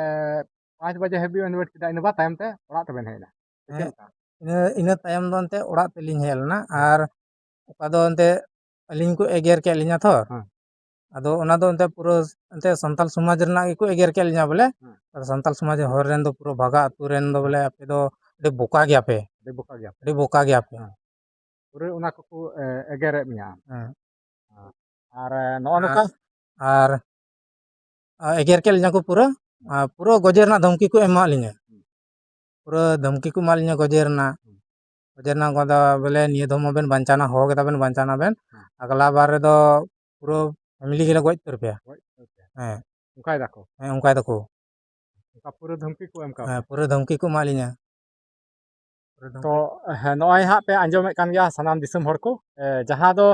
ᱯᱟᱸᱪ ᱵᱟᱡᱮ ᱦᱟᱹᱵᱤᱡ ᱵᱮᱱ wait ᱠᱮᱫᱟ, ᱤᱱᱟᱹ ᱵᱟᱫ ᱛᱟᱭᱚᱢ ᱛᱮ ᱚᱲᱟᱜ ᱛᱮᱵᱮᱱ ᱦᱮᱡ ᱮᱱᱟ᱾ ᱥᱮ ᱪᱮᱫ ᱦᱮᱸ, ᱞᱮᱠᱟ? ᱤᱱᱟᱹ, ᱤᱱᱟᱹ ᱛᱟᱭᱚᱢ ᱫᱚ ᱮᱱᱛᱮ ᱚᱲᱟᱜ ᱛᱮᱞᱤᱧ ᱦᱮᱡ ᱞᱮᱱᱟ᱾ ᱦᱮᱸ᱾ ᱟᱨ ᱚᱠᱟ ᱫᱚ ᱮᱱᱛᱮ ᱟᱹᱞᱤᱧ ᱠᱚ ᱮᱜᱮᱨ ᱠᱮᱫ ᱞᱤᱧᱟ ᱛᱚ᱾ ᱦᱮᱸ᱾ ᱟᱫᱚ ᱚᱱᱟ ᱫᱚ ᱮᱱᱛᱮ ᱯᱩᱨᱟᱹ ᱮᱱᱛᱮ ᱥᱟᱱᱛᱟᱞ ᱥᱚᱢᱟᱡᱽ ᱨᱮᱱᱟᱜ ᱜᱮᱠᱚ ᱮᱜᱮᱨ ᱠᱮᱫ ᱞᱤᱧᱟ ᱵᱚᱞᱮ᱾ ᱦᱮᱸ᱾ ᱟᱫᱚ ᱥᱟᱱᱛᱟᱞ ᱥᱚᱢᱟᱡᱽ ᱦᱚᱲ ᱨᱮᱱ ᱫᱚ ᱯᱩᱨᱟᱹ ᱵᱷᱟᱜᱟ ᱟᱹᱛᱩ ᱨᱮᱱ ᱫᱚ ᱦᱮᱸ᱾ ᱵᱚᱞᱮ ᱟᱯᱮ ᱫᱚ ᱟᱹᱰᱤ ᱵᱚᱠᱟ ᱜᱮᱭᱟ ᱯᱮ, ᱟᱹᱰᱤ ᱵᱚᱠᱟ ᱜᱮᱭᱟ ᱯᱮ᱾ ᱟᱹᱰᱤ ᱵᱚᱠᱟ ᱜᱮᱭᱟ ᱯᱮ᱾ ᱦᱮᱸ᱾ ᱯᱩᱨᱟᱹ ᱚᱱᱟ ᱠᱚᱠᱚ, ᱮ, ᱮᱜᱮᱨᱮᱫ ᱢᱮᱭᱟ᱾ ᱦᱮᱸ᱾ ᱟᱨ, ᱮ, ᱱᱚᱜᱼᱚ ᱱᱚᱝᱠᱟ᱾ ᱟᱨ, ᱟᱨ ᱮᱜᱮᱨ ᱠᱮᱫ ᱞᱤᱧᱟ ᱠᱚ ᱯᱩᱨᱟᱹ, ᱟᱨ ᱯᱩᱨᱟᱹ ᱜᱚᱡᱮ ᱨᱮᱱᱟᱜ ᱫᱷᱚᱢᱠᱤ ᱠᱚ ᱮᱢᱟᱜ ᱞᱤᱧᱟ᱾ ᱯᱩᱨᱟᱹ ᱫᱷᱚᱢᱠᱤ ᱠᱚ ᱮᱢᱟᱜ ᱞᱤᱧᱟ ᱜᱚᱡᱮ ᱨᱮᱱᱟᱜ᱾ ᱜᱚᱡᱮ ᱨᱮᱱᱟᱜ ᱠᱚ ᱫᱚ ᱵᱚᱞᱮ ᱱᱤᱭᱟᱹ ᱫᱷᱚᱢ ᱢᱟᱵᱮᱱ ᱵᱟᱧᱪᱟᱣᱱᱟ, ᱦᱚᱦᱚ ᱠᱮᱫᱟ ᱵᱮᱱ ᱵᱟᱧᱪᱟᱣᱱᱟ ᱵᱮᱱ᱾ ᱦᱮᱸ᱾ ᱟᱜᱞᱟ ᱵᱟᱨ ᱨᱮᱫᱚ ᱯᱩᱨᱟᱹ family ᱜᱮᱞᱮ ᱜᱚᱡ ᱩᱛᱟᱹᱨ ᱯᱮᱭᱟ᱾ ᱜᱚᱡ ᱩᱛᱟᱹᱨ ᱯᱮᱭᱟ᱾ ᱦᱮᱸ᱾ ᱚᱱᱠᱟᱭ ᱫᱟᱠᱚ᱾ ᱦᱮᱸ, ᱚᱱᱠᱟᱭ ᱫᱟᱠᱚ᱾ ᱚᱱᱠᱟ ᱯᱩᱨᱟᱹ ᱫᱷᱚᱢᱠᱤ ᱠᱚ ᱮᱢ ᱠᱟᱣᱟ᱾ ᱦᱮᱸ, ᱯᱩᱨᱟᱹ ᱫᱷᱚᱢᱠᱤ ᱠᱚ ᱮᱢᱟᱜ ᱞᱤᱧᱟ᱾ ᱯᱩᱨᱟᱹ ᱛᱚ, ᱫᱷᱚᱢᱠᱤ᱾ ᱦᱮᱸ, ᱱᱚᱜᱼᱚᱭ ᱦᱟᱸᱜ ᱯᱮ ᱟᱸᱡᱚᱢᱮᱫ ᱠᱟᱱ ᱜᱮᱭᱟ ᱥᱟᱱᱟᱢ ᱫᱤᱥᱚᱢ ᱦᱚᱲ ᱠᱚ, ᱮ, ᱡᱟᱦᱟᱸ ᱫᱚ,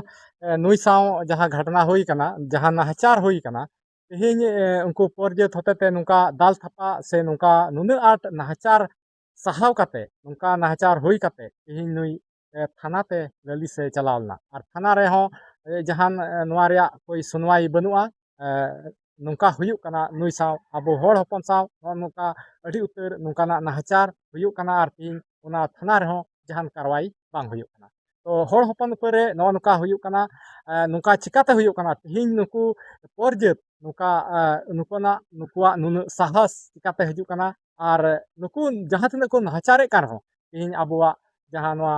ᱮ, ᱱᱩᱭ ᱥᱟᱶ ᱡᱟᱦᱟᱸ ᱜᱷᱚᱴᱚᱱᱟ ᱦᱩᱭ ᱠᱟᱱᱟ, ᱡᱟᱦᱟᱸ ᱱᱟᱦᱟᱪᱟᱨ ᱦᱩᱭ ᱠᱟᱱᱟ, ᱛᱮᱦᱮᱧ, ᱮ, ᱩᱱᱠᱩ ᱯᱚᱨᱡᱟᱹᱛ ᱦᱚᱛᱮᱛᱮ ᱱᱚᱝᱠᱟ ᱫᱟᱞ ᱛᱷᱟᱯᱟ ᱥᱮ ᱱᱚᱝᱠᱟ ᱱᱩᱱᱟᱹᱜ ᱟᱸᱴ ᱱᱟᱦᱟᱪᱟᱨ ᱥᱟᱦᱟᱣ ᱠᱟᱛᱮ, ᱱᱚᱝᱠᱟ ᱱᱟᱦᱟᱪᱟᱨ ᱦᱩᱭ ᱠᱟᱛᱮ ᱛᱮᱦᱮᱧ ᱱᱩᱭ, ᱮ, ᱛᱷᱟᱱᱟ ᱛᱮ ᱞᱟᱹᱞᱤᱥ ᱮ ᱪᱟᱞᱟᱣ ᱞᱮᱱᱟ᱾ ᱟᱨ ᱛᱷᱟᱱᱟ ᱨᱮᱦᱚᱸ, ᱮ, ᱡᱟᱦᱟᱱ, ᱮ, ᱱᱚᱣᱟ ᱨᱮᱭᱟᱜ ᱠᱳᱭ ᱥᱩᱱᱣᱟᱭ ᱵᱟᱹᱱᱩᱜᱼᱟ᱾ ᱮ, ᱱᱚᱝᱠᱟ ᱦᱩᱭᱩᱜ ᱠᱟᱱᱟ ᱱᱩᱭ ᱥᱟᱶ, ᱟᱵᱚ ᱦᱚᱲ ᱦᱚᱯᱚᱱ ᱥᱟᱶ ᱱᱚᱜᱼᱚ ᱱᱚᱝᱠᱟ ᱟᱹᱰᱤ ᱩᱛᱟᱹᱨ ᱱᱚᱝᱠᱟᱱᱟᱜ ᱱᱟᱦᱟᱪᱟᱨ ᱦᱩᱭᱩᱜ ᱠᱟᱱᱟ, ᱟᱨ ᱛᱮᱦᱮᱧ ᱚᱱᱟ ᱛᱷᱟᱱᱟ ᱨᱮᱦᱚᱸ ᱡᱟᱦᱟᱱ ᱠᱟᱨᱣᱟᱭ ᱵᱟᱝ ᱦᱩᱭᱩᱜ ᱠᱟᱱᱟ᱾ ᱛᱚ, ᱦᱚᱲ ᱦᱚᱯᱚᱱ ᱩᱯᱟᱹᱨ ᱨᱮ ᱱᱚᱜᱼᱚ ᱱᱚᱝᱠᱟ ᱦᱩᱭᱩᱜ ᱠᱟᱱᱟ᱾ ᱮ, ᱱᱚᱝᱠᱟ ᱪᱤᱠᱟᱛᱮ ᱦᱩᱭᱩᱜ ᱠᱟᱱᱟ? ᱛᱮᱦᱮᱧ ᱱᱩᱠᱩ ᱯᱚᱨ ᱡᱟᱹᱛ ᱱᱚᱝᱠᱟ, ᱮ, ᱱᱩᱠᱩᱱᱟᱜ, ᱱᱩᱠᱩᱣᱟᱜ ᱱᱩᱱᱟᱹᱜ ᱥᱟᱦᱚᱥ ᱪᱤᱠᱟᱛᱮ ᱦᱤᱡᱩᱜ ᱠᱟᱱᱟ? ᱟᱨ ᱱᱩᱠᱩ ᱡᱟᱦᱟᱸ ᱛᱤᱱᱟᱹᱜ ᱠᱚ ᱱᱟᱦᱟᱪᱟᱨᱮᱫ ᱠᱟᱱ ᱨᱮᱦᱚᱸ, ᱛᱮᱦᱮᱧ ᱟᱵᱚᱣᱟᱜ ᱡᱟᱦᱟᱸ ᱱᱚᱣᱟ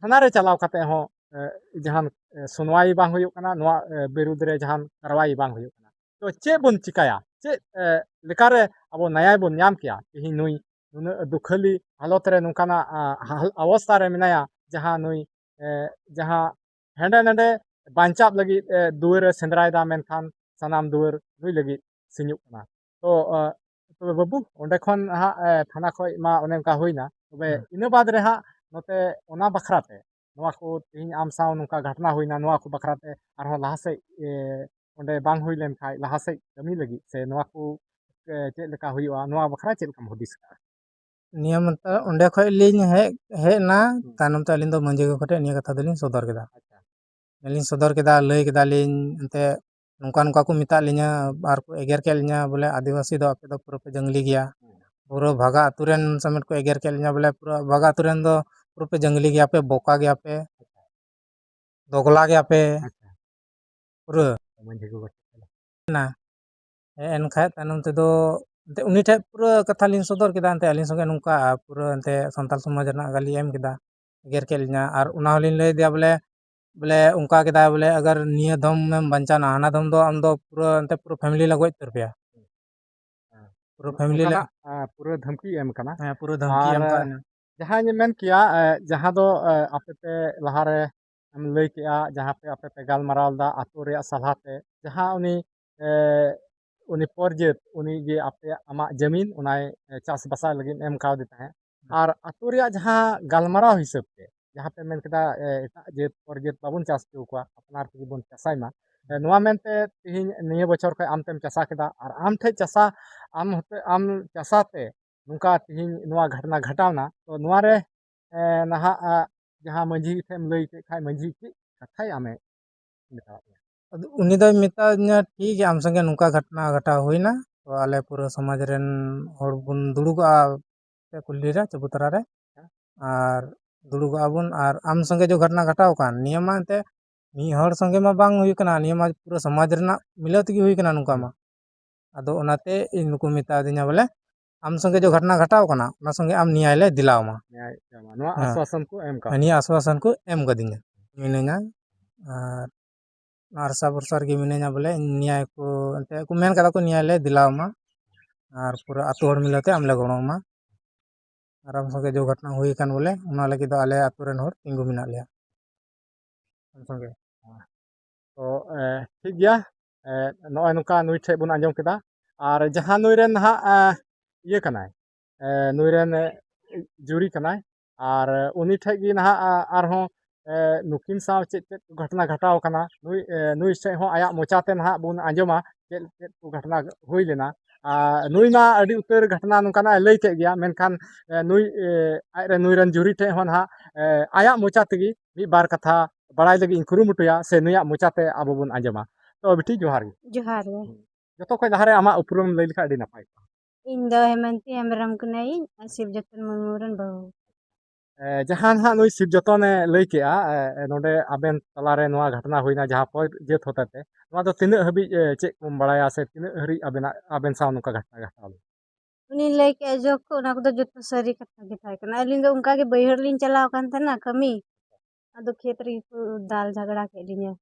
ᱛᱷᱟᱱᱟ ᱨᱮ ᱪᱟᱞᱟᱣ ᱠᱟᱛᱮ ᱦᱚᱸ, ᱮ, ᱡᱟᱦᱟᱱ, ᱮ, ᱥᱩᱱᱣᱟᱭ ᱵᱟᱝ ᱦᱩᱭᱩᱜ ᱠᱟᱱᱟ, ᱱᱚᱣᱟ, ᱮ, ᱵᱤᱨᱩᱫᱽ ᱨᱮ ᱡᱟᱦᱟᱱ ᱠᱟᱨᱣᱟᱭ ᱵᱟᱝ ᱦᱩᱭᱩᱜ ᱠᱟᱱᱟ᱾ ᱛᱚ, ᱪᱮᱫ ᱵᱚᱱ ᱪᱤᱠᱟᱭᱟ? ᱪᱮᱫ, ᱮ, ᱞᱮᱠᱟᱨᱮ ᱟᱵᱚ ᱱᱟᱭᱟᱭ ᱵᱚᱱ ᱧᱟᱢ ᱠᱮᱭᱟ? ᱛᱮᱦᱮᱧ ᱱᱩᱭ ᱱᱩᱱᱟᱹᱜ ᱫᱩᱠᱷᱟᱹᱞᱤ ᱦᱟᱞᱚᱛ ᱨᱮ, ᱱᱚᱝᱠᱟᱱᱟᱜ, ᱟ, ᱦᱟᱞ-, ᱚᱵᱚᱥᱛᱷᱟ ᱨᱮ ᱢᱮᱱᱟᱭᱟ, ᱡᱟᱦᱟᱸ ᱱᱩᱭ ᱮ, ᱡᱟᱦᱟᱸ ᱦᱮᱸᱰᱮ ᱱᱮᱰᱮ ᱵᱟᱧᱪᱟᱣ ᱞᱟᱹᱜᱤᱫ, ᱮ, ᱫᱩᱣᱟᱹᱨᱮ ᱥᱮᱸᱫᱽᱨᱟᱭᱮᱫᱟ, ᱢᱮᱱᱠᱷᱟᱱ ᱥᱟᱱᱟᱢ ᱫᱩᱣᱟᱹᱨ ᱱᱩᱭ ᱞᱟᱹᱜᱤᱫ ᱥᱤᱧᱚᱜ ᱠᱟᱱᱟ᱾ ᱛᱚ, ᱮ, ᱛᱚᱵᱮ ᱵᱟᱹᱵᱩ, ᱚᱸᱰᱮ ᱠᱷᱚᱱ ᱦᱟᱸᱜ, ᱮ, ᱛᱷᱟᱱᱟ ᱠᱷᱚᱡ ᱢᱟ ᱚᱱᱮ ᱚᱱᱠᱟ ᱦᱩᱭᱱᱟ, ᱛᱚᱵᱮ ᱦᱩᱸ᱾ ᱤᱱᱟᱹ ᱵᱟᱫᱽ ᱨᱮ ᱦᱟᱸᱜ ᱱᱚᱛᱮ ᱚᱱᱟ ᱵᱟᱠᱷᱨᱟ ᱛᱮ, ᱱᱚᱣᱟ ᱠᱚ ᱛᱮᱦᱮᱧ ᱟᱢ ᱥᱟᱶ ᱱᱚᱝᱠᱟ ᱜᱷᱚᱴᱚᱱᱟ ᱦᱩᱭᱱᱟ, ᱱᱚᱣᱟ ᱠᱚ ᱵᱟᱠᱷᱨᱟ ᱛᱮ ᱟᱨᱦᱚᱸ ᱞᱟᱦᱟ ᱥᱮᱫ, ᱮ, ᱚᱸᱰᱮ ᱵᱟᱝ ᱦᱩᱭ ᱞᱮᱱ ᱠᱷᱟᱡ ᱞᱟᱦᱟ ᱥᱮᱫ ᱠᱟᱹᱢᱤ ᱞᱟᱹᱜᱤᱫ ᱥᱮ ᱱᱚᱣᱟ ᱠᱚ, ᱮ, ᱪᱮᱫ ᱞᱮᱠᱟ ᱦᱩᱭᱩᱜᱼᱟ, ᱱᱚᱣᱟ ᱵᱟᱠᱷᱨᱟ ᱪᱮᱫ ᱞᱮᱠᱟᱢ ᱦᱩᱫᱤᱥ ᱠᱟᱜᱼᱟ? ᱱᱤᱭᱟᱹ ᱢᱟᱛᱚ ᱚᱸᱰᱮ ᱠᱷᱚᱡ ᱞᱤᱧ ᱦᱮᱡ, ᱦᱮᱡ ᱮᱱᱟ, ᱦᱩᱸ᱾ ᱛᱟᱭᱱᱚᱢ ᱛᱮ ᱟᱹᱞᱤᱧ ᱫᱚ ᱢᱟᱹᱡᱷᱤ ᱠᱚ ᱴᱷᱮᱡ ᱱᱤᱭᱟᱹ ᱠᱟᱛᱷᱟ ᱫᱚᱞᱤᱧ ᱥᱚᱫᱚᱨ ᱠᱮᱫᱟ᱾ ᱟᱪᱪᱷᱟ᱾ ᱟᱹᱞᱤᱧ ᱥᱚᱫᱚᱨ ᱠᱮᱫᱟ, ᱞᱟᱹᱭ ᱠᱮᱫᱟᱞᱤᱧ, ᱮᱱᱛᱮ ᱱᱚᱝᱠᱟ ᱱᱚᱝᱠᱟ ᱠᱚ ᱢᱮᱛᱟᱜ ᱞᱤᱧᱟ ᱟᱨ ᱠᱚ ᱮᱜᱮᱨ ᱠᱮᱫ ᱞᱤᱧᱟ, ᱵᱚᱞᱮ, "ᱟᱹᱫᱤᱵᱟᱹᱥᱤ ᱫᱚ ᱟᱯᱮ ᱫᱚ ᱯᱩᱨᱟᱹ ᱯᱮ ᱡᱟᱝᱞᱤ ᱜᱮᱭᱟ, ᱦᱩᱸ᱾ ᱯᱩᱨᱟᱹ ᱵᱷᱟᱜᱟ ᱟᱹᱛᱩ ᱨᱮᱱ ᱥᱚᱢᱮᱛ ᱠᱚ ᱮᱜᱮᱨ ᱠᱮᱫ ᱞᱤᱧᱟ, ᱵᱚᱞᱮ, ᱯᱩᱨᱟᱹ ᱵᱷᱟᱜᱟ ᱟᱹᱛᱩ ᱨᱮᱱ ᱫᱚ ᱯᱩᱨᱟᱹ ᱯᱮ ᱡᱟᱝᱞᱤ ᱜᱮᱭᱟ ᱯᱮ, ᱵᱚᱠᱟ ᱜᱮᱭᱟ ᱯᱮ, ᱫᱚᱜᱽᱞᱟ ᱜᱮᱭᱟ ᱯᱮ ᱟᱪᱪᱷᱟ᱾ ᱯᱩᱨᱟᱹ᱾" ᱢᱟᱹᱡᱷᱤ ᱠᱚ ᱠᱟᱹᱴᱤᱡ ᱪᱟᱞᱟᱝ᱾ ᱮᱱᱟ᱾ ᱦᱮᱡ ᱮᱱ ᱠᱷᱟᱡ ᱛᱟᱭᱱᱚᱢ ᱛᱮᱫᱚ ᱮᱱᱛᱮ ᱩᱱᱤ ᱴᱷᱮᱡ ᱯᱩᱨᱟᱹ ᱠᱟᱛᱷᱟ ᱞᱤᱧ ᱥᱚᱫᱚᱨ ᱠᱮᱫᱟ, ᱮᱱᱛᱮ ᱟᱹᱞᱤᱧ ᱥᱚᱸᱜᱮ ᱱᱚᱝᱠᱟ ᱯᱩᱨᱟᱹ ᱮᱱᱛᱮ ᱥᱟᱱᱛᱟᱞ ᱥᱚᱢᱟᱡᱽ ᱨᱮᱱᱟᱜ ᱜᱟᱹᱞᱤ ᱮᱢ ᱠᱮᱫᱟ, ᱮᱜᱮᱨ ᱠᱮᱫ ᱞᱤᱧᱟ᱾ ᱟᱨ ᱚᱱᱟ ᱦᱚᱸᱞᱤᱧ ᱞᱟᱹᱭ ᱟᱫᱮᱭᱟ ᱵᱚᱞᱮ, ᱵᱚᱞᱮ ᱚᱱᱠᱟ ᱠᱮᱫᱟᱭ ᱵᱚᱞᱮ, "ᱟᱜᱟᱨ ᱱᱤᱭᱟᱹ ᱫᱚᱢᱮᱢ ᱵᱟᱧᱪᱟᱣᱱᱟ, ᱦᱟᱱᱟ ᱫᱚᱢ ᱫᱚ ᱟᱢ ᱫᱚ ᱯᱩᱨᱟᱹ ᱮᱱᱛᱮ ᱯᱩᱨᱟᱹ family ᱞᱮ ᱜᱚᱡ ᱩᱛᱟᱹᱨ ᱯᱮᱭᱟ, ᱦᱮᱸ᱾ ᱯᱩᱨᱟᱹ family ᱞᱮ᱾" ᱚᱱᱠᱟᱱᱟᱜ, ᱟ, ᱯᱩᱨᱟᱹ ᱫᱷᱟᱢᱠᱤ ᱮᱢ ᱠᱟᱱᱟ᱾ ᱦᱮᱸ, ᱯᱩᱨᱟᱹ ᱫᱷᱟᱢᱠᱤ ᱟᱨ ᱮᱢ ᱠᱟᱜ ᱞᱤᱧᱟ᱾ ᱡᱟᱦᱟᱸᱧ ᱢᱮᱱ ᱠᱮᱭᱟ, ᱮ, ᱡᱟᱦᱟᱸ ᱫᱚ, ᱮ, ᱟᱯᱮ ᱯᱮ ᱞᱟᱦᱟᱨᱮ ᱮᱢ ᱞᱟᱹᱭ ᱠᱮᱜᱼᱟ, ᱡᱟᱦᱟᱸ ᱯᱮ ᱟᱯᱮ ᱯᱮ ᱜᱟᱞᱢᱟᱨᱟᱣ ᱞᱮᱫᱟ ᱟᱛᱳ ᱨᱮᱭᱟᱜ ᱥᱟᱞᱦᱟ ᱛᱮ, ᱡᱟᱦᱟᱸ ᱩᱱᱤ, ᱮ, ᱩᱱᱤ ᱯᱚᱨ ᱡᱟᱹᱛ, ᱩᱱᱤ ᱡᱮ ᱟᱯᱮᱭᱟᱜ, ᱟᱢᱟᱜ ᱡᱟᱹᱢᱤᱱ, ᱚᱱᱟᱭ, ᱮ, ᱪᱟᱥ ᱵᱟᱥᱟᱭ ᱞᱟᱹᱜᱤᱫ ᱮᱢ ᱠᱟᱣᱫᱮ ᱛᱟᱦᱮᱸᱫ᱾ ᱦᱮᱸ᱾ ᱟᱨ ᱟᱛᱳ ᱨᱮᱭᱟᱜ ᱡᱟᱦᱟᱸ ᱜᱟᱞᱢᱟᱨᱟᱣ ᱦᱤᱥᱟᱹᱵ ᱛᱮ, ᱡᱟᱦᱟᱸ ᱯᱮ ᱢᱮᱱ ᱠᱮᱫᱟ, ᱮ, ᱮᱴᱟᱜ ᱡᱟᱹᱛ ᱯᱚᱨ ᱡᱟᱹᱛ ᱵᱟᱵᱚᱱ ᱪᱟᱥ ᱦᱚᱪᱚ ᱠᱚᱣᱟ, ᱟᱯᱱᱟᱨ ᱛᱮᱜᱮ ᱵᱚᱱ ᱪᱟᱥᱟᱭ ᱢᱟ᱾ ᱮ, ᱱᱚᱣᱟ ᱢᱮᱱᱛᱮ ᱛᱮᱦᱮᱧ ᱱᱤᱭᱟᱹ ᱵᱚᱪᱷᱚᱨ ᱠᱷᱚᱱ ᱟᱢ ᱛᱮᱢ ᱪᱟᱥᱟ ᱠᱮᱫᱟ, ᱟᱨ ᱟᱢ ᱴᱷᱮᱡ ᱪᱟᱥᱟ, ᱟᱢ ᱦᱚᱛᱮ, ᱟᱢ ᱪᱟᱥᱟ ᱛᱮ ᱱᱚᱝᱠᱟ ᱛᱮᱦᱮᱧ ᱱᱚᱣᱟ ᱜᱷᱚᱴᱚᱱᱟ ᱜᱷᱚᱴᱟᱣᱱᱟ, ᱛᱚ ᱱᱚᱣᱟ ᱨᱮ, ᱮ, ᱱᱟᱦᱟᱜ, ᱟ, ᱡᱟᱦᱟᱸ ᱢᱟᱹᱡᱷᱤ ᱴᱷᱮᱱ ᱮᱢ ᱞᱟᱹᱭ ᱠᱮᱫ ᱠᱷᱟᱡ, ᱢᱟᱹᱡᱷᱤ ᱪᱮᱫ ᱠᱟᱛᱷᱟᱭ ᱟᱢᱮ ᱢᱮᱛᱟᱣᱟᱫ ᱢᱮᱭᱟ? ᱟᱫᱚ ᱩᱱᱤ ᱫᱚᱭ ᱢᱮᱛᱟᱫᱤᱧᱟ, "ᱴᱷᱤᱠ ᱜᱮᱭᱟ, ᱟᱢ ᱥᱚᱸᱜᱮ ᱱᱚᱝᱠᱟ ᱜᱷᱚᱴᱚᱱᱟ ᱜᱷᱚᱴᱟᱣ ᱦᱩᱭᱱᱟ, ᱛᱚ ᱟᱞᱮ ᱯᱩᱨᱟᱹ ᱥᱚᱢᱟᱡᱽ ᱨᱮᱱ ᱦᱚᱲ ᱵᱚᱱ ᱫᱩᱲᱩᱵᱚᱜᱼᱟ ᱥᱮ ᱠᱩᱞᱦᱤ ᱨᱮ, ᱪᱟᱹᱵᱩᱛᱟᱨᱟ ᱨᱮ, ᱟᱨ ᱫᱩᱲᱩᱵᱚᱜᱼᱟ ᱵᱚᱱ, ᱟᱨ ᱟᱢ ᱥᱚᱸᱜᱮ ᱡᱮ ᱜᱷᱚᱴᱚᱱᱟ ᱜᱷᱚᱴᱟᱣ ᱠᱟᱱ, ᱱᱤᱭᱟᱹ ᱢᱟ ᱮᱱᱛᱮ ᱢᱤᱫ ᱦᱚᱲ ᱥᱚᱸᱜᱮ ᱢᱟ ᱵᱟᱝ ᱦᱩᱭ ᱠᱟᱱᱟ, ᱱᱤᱭᱟᱹ ᱢᱟ ᱯᱩᱨᱟᱹ ᱥᱚᱢᱟᱡᱽ ᱨᱮᱱᱟᱜ ᱢᱤᱞᱟᱹᱣ ᱛᱮᱜᱮ ᱦᱩᱭ ᱠᱟᱱᱟ ᱱᱚᱝᱠᱟ ᱢᱟ᱾ ᱟᱫᱚ ᱚᱱᱟᱛᱮ ᱤᱧ ᱱᱩᱠᱩ ᱢᱮᱛᱟ ᱫᱤᱧᱟ ᱵᱚᱞᱮ, ᱟᱢ ᱥᱚᱸᱜᱮ ᱡᱮ ᱜᱷᱚᱴᱚᱱᱟ ᱜᱷᱚᱴᱟᱣ ᱠᱟᱱᱟ, ᱚᱱᱟ ᱥᱚᱸᱜᱮ ᱟᱢ ᱱᱤᱭᱟᱭ ᱞᱮ ᱫᱤᱞᱟᱣ ᱟᱢᱟ᱾ ᱱᱤᱭᱟᱭ ᱮᱢᱟ, ᱱᱚᱣᱟ ᱦᱮᱸ᱾ ᱟᱥᱣᱟᱥᱚᱱ ᱠᱚ ᱮᱢ ᱠᱟᱣᱫᱟ᱾ ᱱᱤᱭᱟᱹ ᱟᱥᱣᱟᱥᱚᱱ ᱠᱚ ᱮᱢ ᱠᱟᱫᱤᱧᱟ, ᱢᱤᱱᱟᱹᱧᱟ᱾ ᱟᱨ ᱱᱚᱣᱟ ᱟᱨᱥᱟ ᱵᱷᱚᱨᱥᱟ ᱨᱮᱜᱮ ᱢᱤᱱᱟᱹᱧᱟ ᱵᱚᱞᱮ, ᱱᱤᱭᱟᱭ ᱠᱚ ᱮᱱᱛᱮ ᱠᱚ ᱢᱮᱱ ᱠᱟᱫᱟ ᱠᱚ, ᱱᱤᱭᱟᱭ ᱞᱮ ᱫᱤᱞᱟᱣ ᱟᱢᱟ᱾ ᱟᱨ ᱯᱩᱨᱟᱹ ᱟᱹᱛᱩ ᱦᱚᱲ ᱢᱤᱞᱟᱹᱣ ᱛᱮ ᱟᱢ ᱞᱮ ᱜᱚᱲᱚ ᱟᱢᱟ᱾ ᱟᱨ ᱟᱢ ᱥᱚᱸᱜᱮ ᱡᱮ ᱜᱷᱚᱴᱚᱱᱟ ᱦᱩᱭ ᱟᱠᱟᱱ ᱵᱚᱞᱮ, ᱚᱱᱟ ᱞᱟᱹᱜᱤᱫ ᱫᱚ ᱟᱞᱮ ᱟᱹᱛᱩ ᱨᱮᱱ ᱦᱚᱲ ᱛᱤᱸᱜᱩ ᱢᱮᱱᱟᱜ ᱞᱮᱭᱟ᱾ ᱥᱚᱸᱜᱮ᱾ ᱛᱚ, ᱮ, ᱴᱷᱤᱠ ᱜᱮᱭᱟ᱾ ᱮ, ᱱᱚᱜᱼᱚᱭ ᱱᱚᱝᱠᱟ ᱱᱩᱭ ᱴᱷᱮᱡ ᱵᱚᱱ ᱟᱸᱡᱚᱢ ᱠᱮᱫᱟ᱾ ᱟᱨ ᱡᱟᱦᱟᱸ ᱱᱩᱭ ᱨᱮᱱ ᱱᱟᱦᱟᱜ, ᱮ, ᱤᱭᱟᱹ ᱠᱟᱱᱟᱭ, ᱮ, ᱱᱩᱭ ᱨᱮᱱ, ᱮ, ᱡᱩᱨᱤ ᱠᱟᱱᱟᱭ, ᱟᱨ ᱩᱱᱤ ᱴᱷᱮᱡ ᱜᱮ ᱱᱟᱦᱟᱜ, ᱟ, ᱟᱨᱦᱚᱸ, ᱮ, ᱱᱩᱠᱤᱱ ᱥᱟᱶ ᱪᱮᱫ ᱪᱮᱫ ᱠᱚ ᱜᱷᱚᱴᱚᱱᱟ ᱜᱷᱚᱴᱟᱣ ᱠᱟᱱᱟ, ᱱᱩᱭ, ᱮ, ᱱᱩᱭ ᱴᱷᱮᱡ ᱦᱚᱸ ᱟᱭᱟᱜ ᱢᱚᱪᱟ ᱛᱮ ᱱᱟᱦᱟᱜ ᱵᱚᱱ ᱟᱸᱡᱚᱢᱟ ᱪᱮᱫ ᱪᱮᱫ ᱠᱚ ᱜᱷᱚᱴᱚᱱᱟ ᱦᱩᱭ ᱞᱮᱱᱟ᱾ ᱟᱨ ᱱᱩᱭ ᱢᱟ ᱟᱹᱰᱤ ᱩᱛᱟᱹᱨ ᱜᱷᱚᱴᱚᱱᱟ ᱱᱚᱝᱠᱟᱱᱟᱜ ᱮ ᱞᱟᱹᱭ ᱠᱮᱫ ᱜᱮᱭᱟ, ᱢᱮᱱᱠᱷᱟᱱ, ᱮ, ᱱᱩᱭ, ᱮ, ᱟᱡ ᱨᱮᱱ, ᱱᱩᱭ ᱨᱮᱱ ᱡᱩᱨᱤ ᱴᱷᱮᱡ ᱦᱚᱸ ᱱᱟᱦᱟᱜ, ᱮ, ᱟᱭᱟᱜ ᱢᱚᱪᱟ ᱛᱮᱜᱮ ᱢᱤᱫ ᱵᱟᱨ ᱠᱟᱛᱷᱟ ᱵᱟᱲᱟᱭ ᱞᱟᱹᱜᱤᱫ ᱤᱧ ᱠᱩᱨᱩᱢᱩᱴᱩᱭᱟ, ᱥᱮ ᱱᱩᱭᱟᱜ ᱢᱚᱪᱟ ᱛᱮ ᱟᱵᱚ ᱵᱚᱱ ᱟᱸᱡᱚᱢᱟ᱾ ᱛᱚ ᱵᱤᱴᱤ, ᱡᱚᱦᱟᱨ ᱜᱮ᱾ ᱡᱚᱦᱟᱨ ᱜᱮ᱾ ᱡᱚᱛᱚ ᱠᱷᱚᱡ ᱞᱟᱦᱟᱨᱮ ᱟᱢᱟᱜ ᱩᱯᱨᱩᱢ ᱞᱟᱹᱭ ᱞᱮᱠᱷᱟᱡ ᱟᱹᱰᱤ ᱱᱟᱯᱟᱭ ᱠᱚᱜᱼᱟ᱾ ᱤᱧ ᱫᱚ ᱦᱮᱢᱚᱱᱛᱤ ᱦᱮᱢᱵᱨᱚᱢ ᱠᱟᱹᱱᱟᱹᱧ ᱟᱨ ᱥᱤᱵ ᱡᱚᱛᱚᱱ ᱢᱩᱨᱢᱩ ᱨᱮᱱ ᱵᱟᱹᱦᱩ᱾ ᱮ, ᱡᱟᱦᱟᱸ ᱱᱟᱦᱟᱜ ᱱᱩᱭ ᱥᱤᱵ ᱡᱚᱛᱚᱱᱮ ᱞᱟᱹᱭ ᱠᱮᱜᱼᱟ, ᱮ, ᱮ, ᱱᱚᱰᱮ ᱟᱵᱮᱱ ᱛᱟᱞᱟᱨᱮ ᱱᱚᱣᱟ ᱜᱷᱚᱴᱚᱱᱟ ᱦᱩᱭᱱᱟ, ᱡᱟᱦᱟᱸ ᱯᱚᱨ ᱡᱟᱹᱛ ᱦᱚᱛᱮᱛᱮ, ᱱᱚᱣᱟ ᱫᱚ ᱛᱤᱱᱟᱹᱜ ᱦᱟᱹᱵᱤᱡ, ᱮ, ᱪᱮᱫ ᱠᱚᱢ ᱵᱟᱲᱟᱭᱟ, ᱥᱮ ᱛᱤᱱᱟᱹᱜ ᱦᱟᱹᱨᱤᱡ ᱟᱵᱮᱱᱟᱜ, ᱟᱵᱮᱱ ᱥᱟᱶ ᱱᱚᱝᱠᱟ ᱜᱷᱚᱴᱚᱱᱟ ᱜᱷᱚᱴᱟᱣ ᱞᱮᱱᱟ? ᱩᱱᱤ ᱞᱟᱹᱭ ᱠᱮᱜᱼᱟ ᱡᱚᱠᱷᱚᱱ ᱚᱱᱟ ᱠᱚᱫᱚ ᱡᱚᱛᱚ ᱥᱟᱹᱨᱤ ᱠᱟᱛᱷᱟ ᱜᱮ ᱛᱟᱦᱮᱸ ᱠᱟᱱᱟ᱾ ᱟᱹᱞᱤᱧ ᱫᱚ ᱚᱱᱠᱟ ᱜᱮ ᱵᱟᱹᱭᱦᱟᱹᱲ ᱞᱤᱧ ᱪᱟᱞᱟᱣ ᱟᱠᱟᱱ ᱛᱟᱦᱮᱱᱟ ᱠᱟᱹᱢᱤ, ᱟᱫᱚ ᱠᱷᱮᱛ ᱨᱮᱜᱮ ᱠᱚ ᱫᱟᱞ ᱡᱷᱟᱜᱽᱲᱟ ᱠᱮᱫ ᱞᱤᱧᱟᱹ᱾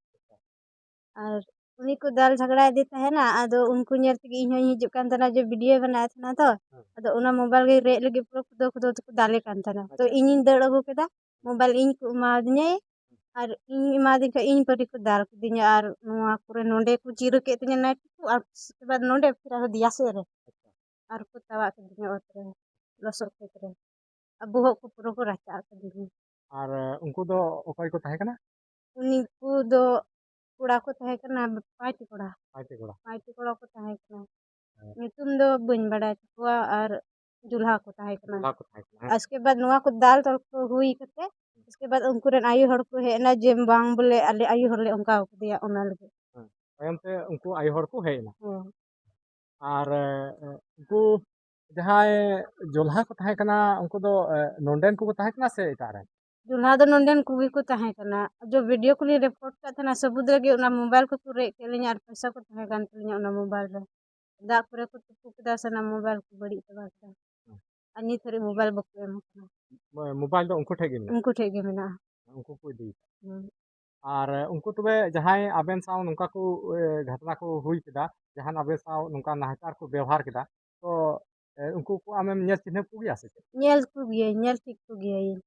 ᱟᱨ ᱩᱱᱤ ᱠᱚ ᱫᱟᱞ ᱡᱷᱟᱜᱽᱲᱟᱭᱮᱫᱮ ᱛᱟᱦᱮᱱᱟ, ᱟᱫᱚ ᱩᱱᱠᱩ ᱧᱮᱞ ᱛᱮᱜᱮ ᱤᱧ ᱦᱚᱸᱧ ᱦᱤᱡᱩᱜ ᱠᱟᱱ ᱛᱟᱦᱮᱱᱟ, ᱡᱮ ᱵᱷᱤᱰᱤᱭᱳ ᱵᱮᱱᱟᱣᱮᱫ ᱛᱟᱦᱮᱱᱟ ᱛᱚ᱾ ᱦᱮᱸ᱾ ᱟᱫᱚ ᱚᱱᱟ ᱢᱳᱵᱟᱭᱤᱞ ᱜᱮ ᱨᱮᱡ ᱞᱟᱹᱜᱤᱫ ᱯᱩᱨᱟᱹ ᱠᱷᱩᱫᱟᱹᱣ ᱠᱷᱩᱫᱟᱹᱣ ᱛᱮᱠᱚ ᱫᱟᱞᱮ ᱠᱟᱱ ᱛᱟᱦᱮᱱᱟ᱾ ᱛᱚ ᱟᱪᱪᱷᱟ᱾ ᱤᱧᱤᱧ ᱫᱟᱹᱲ ᱟᱹᱜᱩ ᱠᱮᱫᱟ, ᱢᱳᱵᱟᱭᱤᱞ ᱤᱧ ᱠᱚ ᱮᱢᱟᱫᱤᱧᱟᱹ, ᱟᱨ ᱤᱧ ᱮᱢᱟᱫᱤᱧ ᱠᱷᱟᱡ ᱤᱧ ᱯᱟᱹᱴᱤ ᱠᱚ ᱫᱟᱞ ᱠᱤᱫᱤᱧᱟ, ᱟᱨ ᱱᱚᱣᱟ ᱠᱚᱨᱮ ᱱᱚᱸᱰᱮ ᱠᱚ ᱪᱤᱨᱟᱹ ᱠᱮᱫ ᱛᱤᱧᱟᱹ ᱱᱟᱭᱴᱤ ᱠᱚ, ᱟᱨ ᱩᱥᱠᱮ ᱵᱟᱫ ᱱᱚᱸᱰᱮ ᱯᱷᱤᱨ ᱟᱨᱦᱚᱸ ᱫᱮᱭᱟ ᱥᱮᱫ ᱨᱮ, ᱟᱨ ᱠᱚ ᱛᱟᱣᱟᱜ ᱠᱤᱫᱤᱧᱟ ᱚᱛ ᱨᱮ, ᱞᱚᱥᱚᱫ ᱠᱷᱮᱛ ᱨᱮ, ᱟᱨ ᱵᱚᱦᱚᱜ ᱠᱚ ᱯᱩᱨᱟᱹ ᱠᱚ ᱨᱟᱪᱟᱜ ᱠᱤᱫᱤᱧᱟ᱾ ᱟᱨ, ᱮ, ᱩᱱᱠᱩ ᱫᱚ ᱚᱠᱚᱭ ᱠᱚ ᱛᱟᱦᱮᱸ ᱠᱟᱱᱟ? ᱩᱱᱠᱩ ᱫᱚ ᱠᱚᱲᱟ ᱠᱚ ᱛᱟᱦᱮᱸ ᱠᱟᱱᱟ, ᱯᱟᱸᱪᱴᱤ ᱠᱚᱲᱟ᱾ ᱯᱟᱸᱪᱴᱤ ᱠᱚᱲᱟ᱾ ᱯᱟᱸᱪᱴᱤ ᱠᱚᱲᱟ ᱠᱚ ᱛᱟᱦᱮᱸ ᱠᱟᱱᱟ᱾ ᱦᱮᱸ᱾ ᱧᱩᱛᱩᱢ ᱫᱚ ᱵᱟᱹᱧ ᱵᱟᱰᱟᱭ ᱛᱟᱠᱚᱣᱟ, ᱟᱨ ᱡᱩᱞᱦᱟ ᱠᱚ ᱛᱟᱦᱮᱸ ᱠᱟᱱᱟ᱾ ᱡᱩᱞᱦᱟ ᱠᱚ ᱛᱟᱦᱮᱸ ᱠᱟᱱᱟ, ᱦᱮᱸ᱾ ᱟᱥᱠᱮ ᱵᱟᱫ ᱱᱚᱣᱟ ᱠᱚ ᱫᱟᱞ ᱛᱚᱞ ᱠᱚ ᱦᱩᱭ ᱠᱟᱛᱮ, ᱟᱥᱠᱮ ᱵᱟᱫ ᱩᱱᱠᱩ ᱨᱮᱱ ᱟᱭᱳ ᱦᱚᱲ ᱠᱚ ᱦᱮᱡ ᱮᱱᱟ, ᱡᱮ ᱵᱟᱝ ᱵᱚᱞᱮ ᱟᱞᱮ ᱟᱭᱳ ᱦᱚᱲ ᱞᱮ ᱚᱱᱠᱟ ᱟᱠᱟᱫᱮᱭᱟ, ᱚᱱᱟ ᱞᱟᱹᱜᱤᱫ᱾ ᱦᱮᱸ᱾ ᱛᱟᱭᱚᱢ ᱛᱮ ᱩᱱᱠᱩ ᱟᱭᱳ ᱦᱚᱲ ᱠᱚ ᱦᱮᱡ ᱮᱱᱟ᱾ ᱦᱮᱸ᱾ ᱟᱨ, ᱮ, ᱩᱱᱠᱩ ᱡᱟᱦᱟᱸᱭ ᱡᱚᱞᱦᱟ ᱠᱚ ᱛᱟᱦᱮᱸ ᱠᱟᱱᱟ, ᱩᱱᱠᱩ ᱫᱚ, ᱮ, ᱱᱚᱰᱮᱱ ᱠᱚᱠᱚ ᱛᱟᱦᱮᱸ ᱠᱟᱱᱟ ᱥᱮ ᱮᱴᱟᱜ ᱨᱮᱱ? ᱡᱚᱞᱦᱟ ᱫᱚ ᱱᱚᱰᱮᱱ ᱠᱚᱜᱮ ᱠᱚ ᱛᱟᱦᱮᱸ ᱠᱟᱱᱟ᱾ ᱡᱚ ᱵᱷᱤᱰᱤᱭᱳ ᱠᱚᱞᱤᱧ ᱨᱮᱠᱚᱨᱰ ᱠᱟᱜ ᱛᱟᱦᱮᱱᱟ, ᱥᱟᱹᱵᱩᱛ ᱨᱮᱜᱮ ᱚᱱᱟ ᱢᱳᱵᱟᱭᱤᱞ ᱠᱚᱠᱚ ᱨᱮᱡ ᱠᱮᱫ ᱞᱤᱧᱟ ᱟᱨ ᱯᱚᱭᱥᱟ ᱠᱚ ᱛᱟᱦᱮᱸ ᱠᱟᱱ ᱛᱟᱹᱞᱤᱧᱟ ᱚᱱᱟ ᱢᱳᱵᱟᱭᱤᱞ ᱨᱮ᱾ ᱫᱟᱜ ᱠᱚᱨᱮ ᱠᱚ ᱛᱩᱯᱩ ᱠᱮᱫᱟ, ᱥᱟᱱᱟᱢ ᱢᱳᱵᱟᱭᱤᱞ ᱠᱚ ᱵᱟᱹᱲᱤᱡ ᱪᱟᱵᱟ ᱠᱮᱫᱟ᱾ ᱦᱩᱸ᱾ ᱟᱨ ᱱᱤᱛ ᱦᱟᱹᱨᱤᱡ ᱢᱳᱵᱟᱭᱤᱞ ᱵᱟᱠᱚ ᱮᱢ ᱟᱠᱟᱱᱟ᱾ ᱢᱳ-, ᱢᱳᱵᱟᱭᱤᱞ ᱫᱚ ᱩᱱᱠᱩ ᱴᱷᱮᱡ ᱜᱮ ᱢᱮᱱᱟᱜᱼᱟ? ᱩᱱᱠᱩ ᱴᱷᱮᱡ ᱜᱮ ᱢᱮᱱᱟᱜᱼᱟ᱾ ᱩᱱᱠᱩ ᱠᱚ ᱤᱫᱤ ᱠᱟᱜᱼᱟ᱾ ᱦᱩᱸ᱾ ᱟᱨ, ᱮ, ᱩᱱᱠᱩ ᱛᱚᱵᱮ ᱡᱟᱦᱟᱸᱭ ᱟᱵᱮᱱ ᱥᱟᱶ ᱱᱚᱝᱠᱟ ᱠᱚ, ᱮ, ᱜᱷᱚᱴᱚᱱᱟ ᱠᱚ ᱦᱩᱭ ᱠᱮᱫᱟ, ᱡᱟᱦᱟᱱ ᱟᱵᱮᱱ ᱥᱟᱶ ᱱᱚᱝᱠᱟ ᱱᱟᱦᱟᱪᱟᱨ ᱠᱚ ᱵᱮᱣᱦᱟᱨ ᱠᱮᱫᱟ, ᱛᱚ, ᱮ, ᱩᱱᱠᱩ ᱠᱚ ᱟᱢᱮᱢ ᱧᱮᱞ ᱪᱤᱱᱦᱟᱹᱯ ᱠᱚᱜᱮᱭᱟ ᱥᱮ ᱪᱮᱫ? ᱧᱮᱞ ᱠᱚᱜᱮᱭᱟᱹᱧ, ᱧᱮᱞ ᱴᱷᱤᱠ ᱠᱚᱜᱮᱭᱟᱹᱧ᱾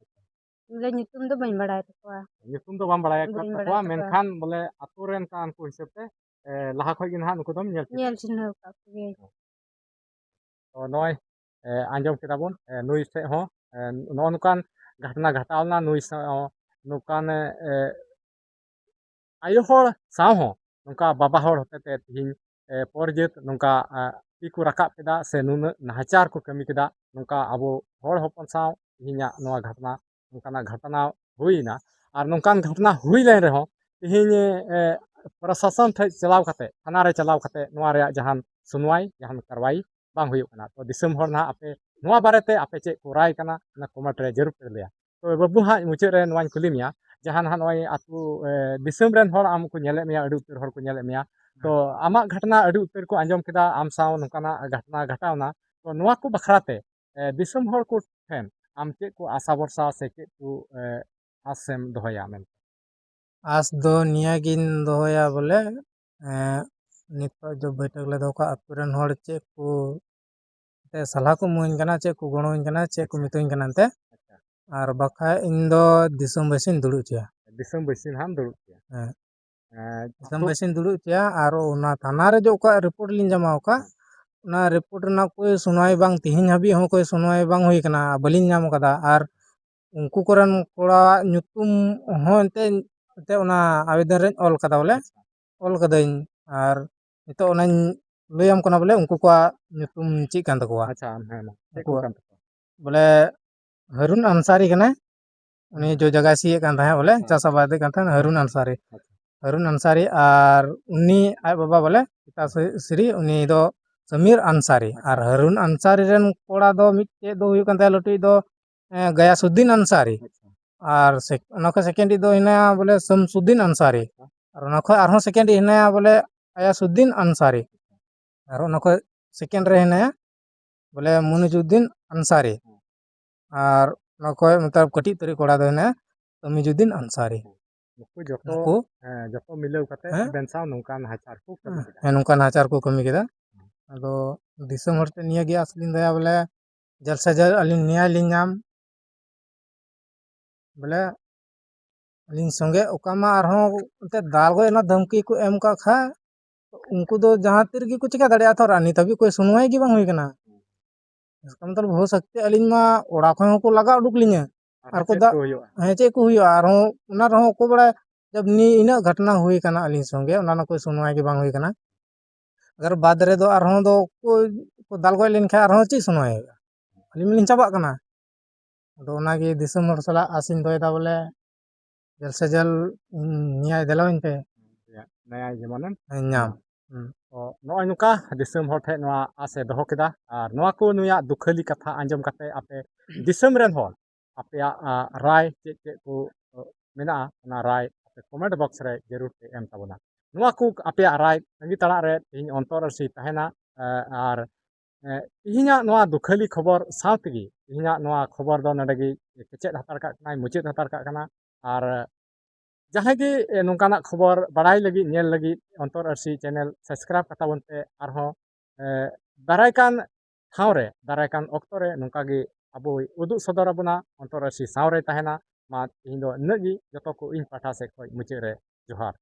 ᱵᱚᱞᱮ ᱧᱩᱛᱩᱢ ᱫᱚ ᱵᱟᱹᱧ ᱵᱟᱲᱟᱭ ᱛᱟᱠᱚᱣᱟ᱾ ᱧᱩᱛᱩᱢ ᱫᱚ ᱵᱟᱢ ᱵᱟᱲᱟᱭ ᱵᱟᱹᱧ ᱵᱟᱲᱟᱭ ᱛᱟᱠᱚᱣᱟ, ᱛᱟᱠᱚᱣᱟ᱾ ᱢᱮᱱᱠᱷᱟᱱ ᱵᱚᱞᱮ ᱟᱛᱳ ᱨᱮᱱ ᱠᱟᱱ ᱠᱚ ᱦᱤᱥᱟᱹᱵ ᱛᱮ, ᱮ, ᱞᱟᱦᱟ ᱠᱷᱚᱡ ᱜᱮ ᱱᱟᱦᱟᱜ ᱱᱩᱠᱩ ᱫᱚᱢ ᱧᱮᱞ ᱪᱮᱫ ᱧᱮᱞ ᱪᱤᱱᱦᱟᱹᱣ ᱟᱠᱟᱫ ᱠᱚᱜᱮᱭᱟᱹᱧ᱾ ᱛᱚ ᱱᱚᱜᱼᱚᱭ, ᱮ, ᱟᱸᱡᱚᱢ ᱠᱮᱫᱟ ᱵᱚᱱ, ᱮ, ᱱᱩᱭ ᱥᱮᱫ ᱦᱚᱸ, ᱮ, ᱱᱚᱜᱼᱚ ᱱᱚᱝᱠᱟᱱ ᱜᱷᱚᱴᱚᱱᱟ ᱜᱷᱚᱴᱟᱣ ᱞᱮᱱᱟ, ᱱᱩᱭ ᱥᱟᱶ ᱱᱚᱝᱠᱟᱱ, ᱮ, ᱟᱭᱳ ᱦᱚᱲ ᱥᱟᱶ ᱦᱚᱸ ᱱᱚᱝᱠᱟ ᱵᱟᱵᱟ ᱦᱚᱲ ᱦᱚᱛᱮᱛᱮ ᱛᱤᱦᱤᱧ, ᱮ, ᱯᱚᱨ ᱡᱟᱹᱛ ᱱᱚᱝᱠᱟ, ᱮ, ᱛᱤ ᱠᱚ ᱨᱟᱠᱟᱵ ᱠᱮᱫᱟ ᱥᱮ ᱱᱩᱱᱟᱹᱜ ᱱᱟᱦᱟᱪᱟᱨ ᱠᱚ ᱠᱟᱹᱢᱤ ᱠᱮᱫᱟ, ᱱᱚᱝᱠᱟ ᱟᱵᱚ ᱦᱚᱲ ᱦᱚᱯᱚᱱ ᱥᱟᱶ ᱛᱤᱦᱤᱧᱟᱜ ᱱᱚᱣᱟ ᱜᱷᱚᱴᱚᱱᱟ, ᱱᱚᱝᱠᱟᱱᱟᱜ ᱜᱷᱚᱴᱚᱱᱟ ᱦᱩᱭᱱᱟ᱾ ᱟᱨ ᱱᱚᱝᱠᱟᱱ ᱜᱷᱚᱴᱚᱱᱟ ᱦᱩᱭ ᱞᱮᱱ ᱨᱮᱦᱚᱸ ᱛᱤᱦᱤᱧ, ᱮ, ᱯᱨᱚᱥᱟᱥᱚᱱ ᱴᱷᱮᱡ ᱪᱟᱞᱟᱣ ᱠᱟᱛᱮ, ᱛᱷᱟᱱᱟ ᱨᱮ ᱪᱟᱞᱟᱣ ᱠᱟᱛᱮ ᱱᱚᱣᱟ ᱨᱮᱭᱟᱜ ᱡᱟᱦᱟᱱ ᱥᱩᱱᱣᱟᱭ, ᱡᱟᱦᱟᱱ ᱠᱟᱨᱣᱟᱭ ᱵᱟᱝ ᱦᱩᱭᱩᱜ ᱠᱟᱱᱟ᱾ ᱛᱚ ᱫᱤᱥᱚᱢ ᱦᱚᱲ ᱱᱟᱦᱟᱜ ᱟᱯᱮ ᱱᱚᱣᱟ ᱵᱟᱨᱮᱛᱮ ᱟᱯᱮ ᱪᱮᱫ ᱠᱚ ᱨᱟᱭ ᱠᱟᱱᱟ, ᱚᱱᱟ comment ᱨᱮ ᱡᱟᱹᱨᱩᱲ ᱯᱮ ᱞᱟᱹᱭᱟ᱾ ᱛᱚ ᱵᱟᱹᱵᱩ ᱦᱟᱸᱜ ᱢᱩᱪᱟᱹᱫ ᱨᱮ ᱱᱚᱣᱟᱧ ᱠᱩᱞᱤ ᱢᱮᱭᱟ, ᱡᱟᱦᱟᱸ ᱱᱟᱦᱟᱜ ᱱᱚᱜᱼᱚᱭ ᱟᱹᱛᱩ, ᱮ, ᱫᱤᱥᱚᱢ ᱨᱮᱱ ᱦᱚᱲ ᱟᱢ ᱠᱚ ᱧᱮᱞᱮᱫ ᱢᱮᱭᱟ, ᱟᱹᱰᱤ ᱩᱛᱟᱹᱨ ᱦᱚᱲ ᱠᱚ ᱧᱮᱞᱮᱫ ᱢᱮᱭᱟ, ᱛᱚ ᱟᱢᱟᱜ ᱜᱷᱚᱴᱚᱱᱟ ᱟᱹᱰᱤ ᱩᱛᱟᱹᱨ ᱠᱚ ᱟᱸᱡᱚᱢ ᱠᱮᱫᱟ, ᱟᱢ ᱥᱟᱶ ᱱᱚᱝᱠᱟᱱᱟᱜ ᱜᱷᱚᱴᱚᱱᱟ ᱜᱷᱚᱴᱟᱣᱱᱟ, ᱛᱚ ᱱᱚᱣᱟ ᱠᱚ ᱵᱟᱠᱷᱨᱟ ᱛᱮ, ᱮ, ᱫᱤᱥᱚᱢ ᱦᱚᱲ ᱠᱚ ᱴᱷᱮᱱ ᱟᱢ ᱪᱮᱫ ᱠᱚ ᱟᱥᱟ ᱵᱷᱚᱨᱥᱟ ᱥᱮ ᱪᱮᱫ ᱠᱚ, ᱮ, ᱟᱥᱮᱢ ᱫᱚᱦᱚᱭᱟ ᱢᱮᱱᱛᱮ? ᱟᱥ ᱫᱚ ᱱᱤᱭᱟᱹ ᱜᱤᱧ ᱫᱚᱦᱚᱭᱟ ᱵᱚᱞᱮ, ᱮ, ᱱᱤᱛᱚᱜ ᱡᱚ ᱵᱳᱭᱴᱷᱚᱠ ᱞᱮ ᱫᱚᱦᱚ ᱠᱟᱜᱼᱟ, ᱟᱹᱛᱩ ᱨᱮᱱ ᱦᱚᱲ ᱪᱮᱫ ᱠᱚ ᱮᱱᱛᱮ ᱥᱟᱞᱦᱟ ᱠᱚ ᱮᱢᱟᱹᱧ ᱠᱟᱱᱟ, ᱪᱮᱫ ᱠᱚ ᱜᱚᱲᱚᱧ ᱠᱟᱱᱟ, ᱪᱮᱫ ᱠᱚ ᱢᱤᱛᱟᱹᱧ ᱠᱟᱱᱟ ᱮᱱᱛᱮ᱾ ᱟᱪᱪᱷᱟ᱾ ᱟᱨ ᱵᱟᱠᱷᱟᱡ ᱤᱧ ᱫᱚ ᱫᱤᱥᱚᱢ ᱵᱟᱹᱥᱤᱧ ᱫᱩᱲᱩᱵ ᱦᱚᱪᱚᱭᱟ᱾ ᱫᱤᱥᱚᱢ ᱵᱟᱹᱥᱤ ᱱᱟᱦᱟᱜ ᱮᱢ ᱫᱩᱲᱩᱵ ᱦᱚᱪᱚᱭᱟ᱾ ᱦᱮᱸ᱾ ᱮᱸ, ᱫᱤᱥᱚᱢ ᱟᱛᱳ ᱵᱟᱹᱥᱤᱧ ᱫᱩᱲᱩᱵ ᱦᱚᱪᱚᱭᱟ, ᱟᱨ ᱚᱱᱟ ᱛᱷᱟᱱᱟ ᱨᱮ ᱡᱮ ᱚᱠᱟ report ᱞᱤᱧ ᱡᱚᱢᱟ ᱟᱠᱟᱫ, ᱦᱮᱸ᱾ ᱚᱱᱟ report ᱨᱮᱱᱟᱜ ᱠᱳᱭ ᱥᱩᱱᱣᱟᱭ ᱵᱟᱝ, ᱛᱮᱦᱮᱧ ᱦᱟᱹᱵᱤᱡ ᱦᱚᱸ ᱠᱳᱭ ᱥᱩᱱᱣᱟᱭ ᱵᱟᱝ ᱦᱩᱭ ᱠᱟᱱᱟ, ᱵᱟᱹᱞᱤᱧ ᱧᱟᱢ ᱠᱟᱫᱟ᱾ ᱟᱨ ᱩᱱᱠᱩ ᱠᱚᱨᱮᱱ ᱠᱚᱲᱟᱣᱟᱜ ᱧᱩᱛᱩᱢ ᱦᱚᱸ ᱮᱱᱛᱮ, ᱮᱱᱛᱮ ᱚᱱᱟ ᱟᱵᱮᱫᱚᱱ ᱨᱮᱧ ᱚᱞ ᱠᱟᱫᱟ ᱵᱚᱞᱮ, ᱟᱪᱪᱷᱟ᱾ ᱚᱞ ᱠᱟᱹᱫᱟᱹᱧ᱾ ᱟᱨ ᱱᱤᱛᱚᱜ ᱚᱱᱟᱧ ᱞᱟᱹᱭᱟᱢ ᱠᱟᱱᱟ ᱵᱚᱞᱮ ᱩᱱᱠᱩ ᱠᱚᱣᱟᱜ ᱧᱩᱛᱩᱢ ᱪᱮᱫ ᱠᱟᱱ ᱛᱟᱠᱚᱣᱟ᱾ ᱟᱪᱪᱷᱟ, ᱦᱮᱸ, ᱢᱟ᱾ ᱪᱮᱫ ᱠᱚ ᱩᱱᱠᱩᱣᱟᱜ ᱠᱟᱱ ᱛᱟᱠᱚᱣᱟ? ᱵᱚᱞᱮ ᱦᱟᱨᱩᱱ ᱟᱱᱥᱟᱨᱤ ᱠᱟᱱᱟᱭ, ᱩᱱᱤ ᱦᱮᱸ᱾ ᱡᱚ ᱡᱟᱭᱜᱟ ᱥᱤᱭᱮᱫ ᱠᱟᱱ ᱛᱟᱦᱮᱸᱫ ᱵᱚᱞᱮ, ᱦᱮᱸ᱾ ᱪᱟᱥ ᱟᱵᱟᱫᱮᱫ ᱠᱟᱱ ᱛᱟᱦᱮᱸᱫ, ᱦᱟᱨᱩᱱ ᱟᱱᱥᱟᱨᱤ᱾ ᱟᱪᱪᱷᱟ᱾ ᱦᱟᱨᱩᱱ ᱟᱱᱥᱟᱨᱤ, ᱟᱨ ᱩᱱᱤ ᱟᱡ ᱵᱟᱵᱟ ᱵᱚᱞᱮ ᱯᱤᱛᱟ ᱥᱨᱤ, ᱩᱱᱤ ᱫᱚ ᱥᱟᱢᱤᱨ ᱟᱱᱥᱟᱨᱤ᱾ ᱟᱪᱪᱷᱟ᱾ ᱟᱨ ᱦᱟᱨᱩᱱ ᱟᱱᱥᱟᱨᱤ ᱨᱮᱱ ᱠᱚᱲᱟ ᱫᱚ ᱢᱤᱫᱴᱮᱡ ᱫᱚ ᱦᱩᱭᱩᱜ ᱠᱟᱱ ᱛᱟᱭᱟ ᱞᱟᱹᱴᱩᱭᱤᱡ ᱫᱚ, ᱮᱸ, ᱜᱟᱭᱟᱥᱩᱫᱫᱤᱱ ᱟᱱᱥᱟᱨᱤ᱾ ᱟᱪᱪᱷᱟ᱾ ᱟᱨ ᱥᱮ-, ᱚᱱᱟ ᱠᱷᱚᱡ second ᱤᱡ ᱫᱚ ᱦᱮᱱᱟᱭᱟ ᱵᱚᱞᱮ ᱥᱟᱢᱥᱩᱫᱫᱤᱱ ᱟᱱᱥᱟᱨᱤ᱾ ᱟᱪᱪᱷᱟ᱾ ᱟᱨ ᱚᱱᱟ ᱠᱷᱚᱡ ᱟᱨᱦᱚᱸ second ᱤᱡ ᱦᱮᱱᱟᱭᱟ ᱵᱚᱞᱮ ᱟᱭᱟᱥᱩᱫᱫᱤᱱ ᱟᱱᱥᱟᱨᱤ᱾ ᱟᱨ ᱚᱱᱟ ᱠᱷᱚᱡ second ᱨᱮ ᱦᱮᱱᱟᱭᱟ ᱵᱚᱞᱮ ᱢᱩᱱᱤᱡᱩᱫᱫᱤᱱ ᱟᱱᱥᱟᱨᱤ᱾ ᱦᱮᱸ᱾ ᱟᱨ ᱚᱱᱟ ᱠᱷᱚᱡ ᱢᱚᱛᱞᱚᱵ ᱠᱟᱹᱴᱤᱡ ᱩᱛᱟᱹᱨᱤᱡ ᱠᱚᱲᱟ ᱫᱚ ᱦᱮᱱᱟᱭᱟ ᱥᱟᱢᱤᱡᱩᱫᱫᱤᱱ ᱟᱱᱥᱟᱨᱤ᱾ ᱦᱮᱸ᱾ ᱱᱩᱠᱩ ᱡᱚᱛᱚ, ᱱᱩᱠᱩ ᱦᱮᱸ, ᱡᱚᱛᱚ ᱢᱤᱞᱟᱹᱣ ᱠᱟᱛᱮ ᱦᱮᱸ? ᱟᱵᱮᱱ ᱥᱟᱶ ᱱᱚᱝᱠᱟᱱ ᱱᱟᱦᱟᱪᱟᱨ ᱠᱚ ᱠᱟᱹᱢᱤ ᱠᱮᱫᱟ᱾ ᱦᱮᱸ, ᱱᱚᱝᱠᱟᱱ ᱱᱟᱦᱟᱪᱟᱨ ᱠᱚ ᱠᱟᱹᱢᱤ ᱠᱮᱫᱟ᱾ ᱟᱫᱚ ᱫᱤᱥᱚᱢ ᱦᱚᱲ ᱴᱷᱮᱱ ᱱᱤᱭᱟᱹ ᱜᱮ ᱟᱥ ᱞᱤᱧ ᱫᱚᱦᱚᱭᱟ ᱵᱚᱞᱮ ᱡᱟᱞᱥᱟ ᱡᱟ ᱟᱹᱞᱤᱧ ᱱᱮᱭᱟᱭ ᱞᱤᱧ ᱧᱟᱢ᱾ ᱵᱚᱞᱮ ᱟᱹᱞᱤᱧ ᱥᱚᱸᱜᱮ ᱚᱠᱟ ᱢᱟ ᱟᱨᱦᱚᱸ ᱮᱱᱛᱮᱫ ᱫᱟᱞ ᱜᱚᱡ ᱨᱮᱱᱟᱜ ᱫᱷᱟᱢᱠᱤ ᱠᱚ ᱮᱢ ᱠᱟᱜ ᱠᱷᱟᱡ, ᱩᱱᱠᱩ ᱫᱚ ᱡᱟᱦᱟᱸ ᱛᱤ ᱨᱮᱜᱮ ᱠᱚ ᱪᱤᱠᱟ ᱫᱟᱲᱮᱭᱟᱜᱼᱟ ᱛᱚ, ᱟᱨ ᱱᱤᱛ ᱦᱟᱹᱵᱤᱡ ᱠᱚᱭ ᱥᱩᱱᱣᱟᱭ ᱜᱮ ᱵᱟᱝ ᱦᱩᱭ ᱠᱟᱱᱟ᱾ ᱤᱥᱠᱟ ᱢᱚᱛᱞᱚᱵ ᱦᱳ ᱥᱟᱠᱛᱮ ᱟᱹᱞᱤᱧ ᱢᱟ ᱚᱲᱟᱜ ᱠᱷᱚᱱ ᱦᱚᱸᱠᱚ ᱞᱟᱜᱟ ᱩᱰᱩᱠ ᱞᱤᱧᱟ᱾ ᱟᱨ ᱟᱨ ᱠᱚ ᱪᱮᱫ ᱫᱟᱜ ᱠᱚ ᱦᱩᱭᱩᱜᱼᱟ? ᱦᱮᱸ, ᱪᱮᱫ ᱠᱚ ᱦᱩᱭᱩᱜᱼᱟ? ᱟᱨᱦᱚᱸ ᱚᱱᱟ ᱨᱮᱦᱚᱸ ᱚᱠᱚᱭ ᱵᱟᱲᱟᱭ, ᱡᱟᱵ ᱱᱤ ᱤᱱᱟᱹᱜ ᱜᱷᱚᱴᱱᱟ ᱦᱩᱭ ᱠᱟᱱᱟ ᱟᱹᱞᱤᱧ ᱥᱚᱸᱜᱮ, ᱚᱱᱟ ᱨᱮᱱᱟᱜ ᱠᱳᱭ ᱥᱩᱱᱣᱟᱭ ᱜᱮ ᱵᱟᱝ ᱦᱩᱭ ᱠᱟᱱᱟ᱾ ᱟᱜᱟᱨ ᱵᱟᱫᱽ ᱨᱮᱫᱚ ᱟᱨᱦᱚᱸ ᱫᱚ ᱠᱚ, ᱠᱚ ᱫᱟᱞ ᱜᱚᱡ ᱞᱮᱱᱠᱷᱟᱱ ᱟᱨᱦᱚᱸ ᱪᱮᱫ ᱥᱩᱱᱣᱟᱭ ᱦᱩᱭᱩᱜᱼᱟ? ᱟᱹᱞᱤᱧ ᱢᱟᱞᱤᱧ ᱪᱟᱵᱟᱜ ᱠᱟᱱᱟ᱾ ᱟᱫᱚ ᱚᱱᱟᱜᱮ ᱫᱤᱥᱚᱢ ᱦᱚᱲ ᱥᱟᱞᱟᱜ ᱟᱥᱤᱧ ᱫᱚᱦᱚᱭᱮᱫᱟ ᱵᱚᱞᱮ, ᱡᱟᱞ ᱥᱮ ᱡᱟᱞ ᱱᱮᱭᱟᱭ ᱫᱮᱞᱟᱣᱟᱹᱧ ᱯᱮ᱾ ᱱᱮᱭᱟᱭ ᱡᱮᱢᱚᱱᱮᱢ ᱦᱮᱸ, ᱧᱟᱢ᱾ ᱧᱟᱢ᱾ ᱦᱩᱸ᱾ ᱛᱚ, ᱱᱚᱜᱼᱚᱭ ᱱᱚᱝᱠᱟ ᱫᱤᱥᱚᱢ ᱦᱚᱲ ᱴᱷᱮᱱ ᱱᱚᱣᱟ ᱟᱥ ᱮ ᱫᱚᱦᱚ ᱠᱮᱫᱟ, ᱟᱨ ᱱᱚᱣᱟ ᱠᱚ ᱱᱩᱭᱟᱜ ᱫᱩᱠᱷᱟᱹᱞᱤ ᱠᱟᱛᱷᱟ ᱟᱸᱡᱚᱢ ᱠᱟᱛᱮ ᱟᱯᱮ ᱫᱤᱥᱚᱢ ᱨᱮᱱ ᱦᱚᱲ ᱟᱯᱮᱭᱟᱜ, ᱟ, ᱨᱟᱭ ᱪᱮᱫ ᱪᱮᱫ ᱠᱚ, ᱚ, ᱢᱮᱱᱟᱜᱼᱟ, ᱚᱱᱟ ᱨᱟᱭ ᱟᱯᱮ comment box ᱨᱮ ᱡᱟᱹᱨᱩᱲ ᱯᱮ ᱮᱢ ᱛᱟᱵᱚᱱᱟ᱾ ᱱᱚᱣᱟ ᱠᱚ ᱟᱯᱮᱭᱟᱜ ᱨᱟᱭ ᱛᱟᱺᱜᱤ ᱛᱟᱲᱟᱜ ᱨᱮ ᱛᱮᱦᱮᱧ ᱚᱱᱛᱚᱨ ᱟᱹᱨᱥᱤ ᱛᱟᱦᱮᱱᱟ, ᱟ, ᱟᱨ ᱮ, ᱛᱮᱦᱮᱧᱟᱜ ᱱᱚᱣᱟ ᱫᱩᱠᱷᱟᱹᱞᱤ ᱠᱷᱚᱵᱚᱨ ᱥᱟᱶ ᱛᱮᱜᱮ ᱛᱮᱦᱮᱧᱟᱜ ᱱᱚᱣᱟ ᱠᱷᱚᱵᱚᱨ ᱫᱚ ᱱᱚᱰᱮ ᱜᱮ ᱠᱮᱪᱮᱫ ᱦᱟᱛᱟᱲ ᱠᱟᱜ ᱠᱟᱱᱟᱭ, ᱢᱩᱪᱟᱹᱫ ᱦᱟᱛᱟᱲ ᱠᱟᱜ ᱠᱟᱱᱟ᱾ ᱟᱨ ᱡᱟᱦᱟᱸᱭ ᱜᱮ, ᱮ, ᱱᱚᱝᱠᱟᱱᱟᱜ ᱠᱷᱚᱵᱚᱨ ᱵᱟᱲᱟᱭ ᱞᱟᱹᱜᱤᱫ, ᱧᱮᱞ ᱞᱟᱹᱜᱤᱫ ᱚᱱᱛᱚᱨ ᱟᱹᱨᱥᱤ channel subscribe ᱠᱟᱛᱟ ᱵᱚᱱ ᱯᱮ᱾ ᱟᱨᱦᱚᱸ, ᱮ, ᱫᱟᱨᱟᱭ ᱠᱟᱱ ᱴᱷᱟᱶ ᱨᱮ, ᱫᱟᱨᱟᱭ ᱠᱟᱱ ᱚᱠᱛᱚ ᱨᱮ ᱱᱚᱝᱠᱟ ᱜᱮ ᱟᱵᱚᱭ ᱩᱫᱩᱜ ᱥᱚᱫᱚᱨ ᱟᱵᱚᱱᱟ, ᱚᱱᱛᱚᱨ ᱟᱹᱨᱥᱤ ᱥᱟᱶ ᱨᱮ ᱛᱟᱦᱮᱱᱟ᱾ ᱢᱟ ᱛᱮᱦᱮᱧ ᱫᱚ ᱤᱱᱟᱹᱜ ᱜᱮ, ᱡᱚᱛᱚ ᱠᱚ ᱤᱧ ᱯᱟᱦᱴᱟ ᱥᱮᱫ ᱠᱷᱚᱱ ᱢᱩᱪᱟᱹᱫ ᱨᱮ ᱡᱚᱦᱟᱨ᱾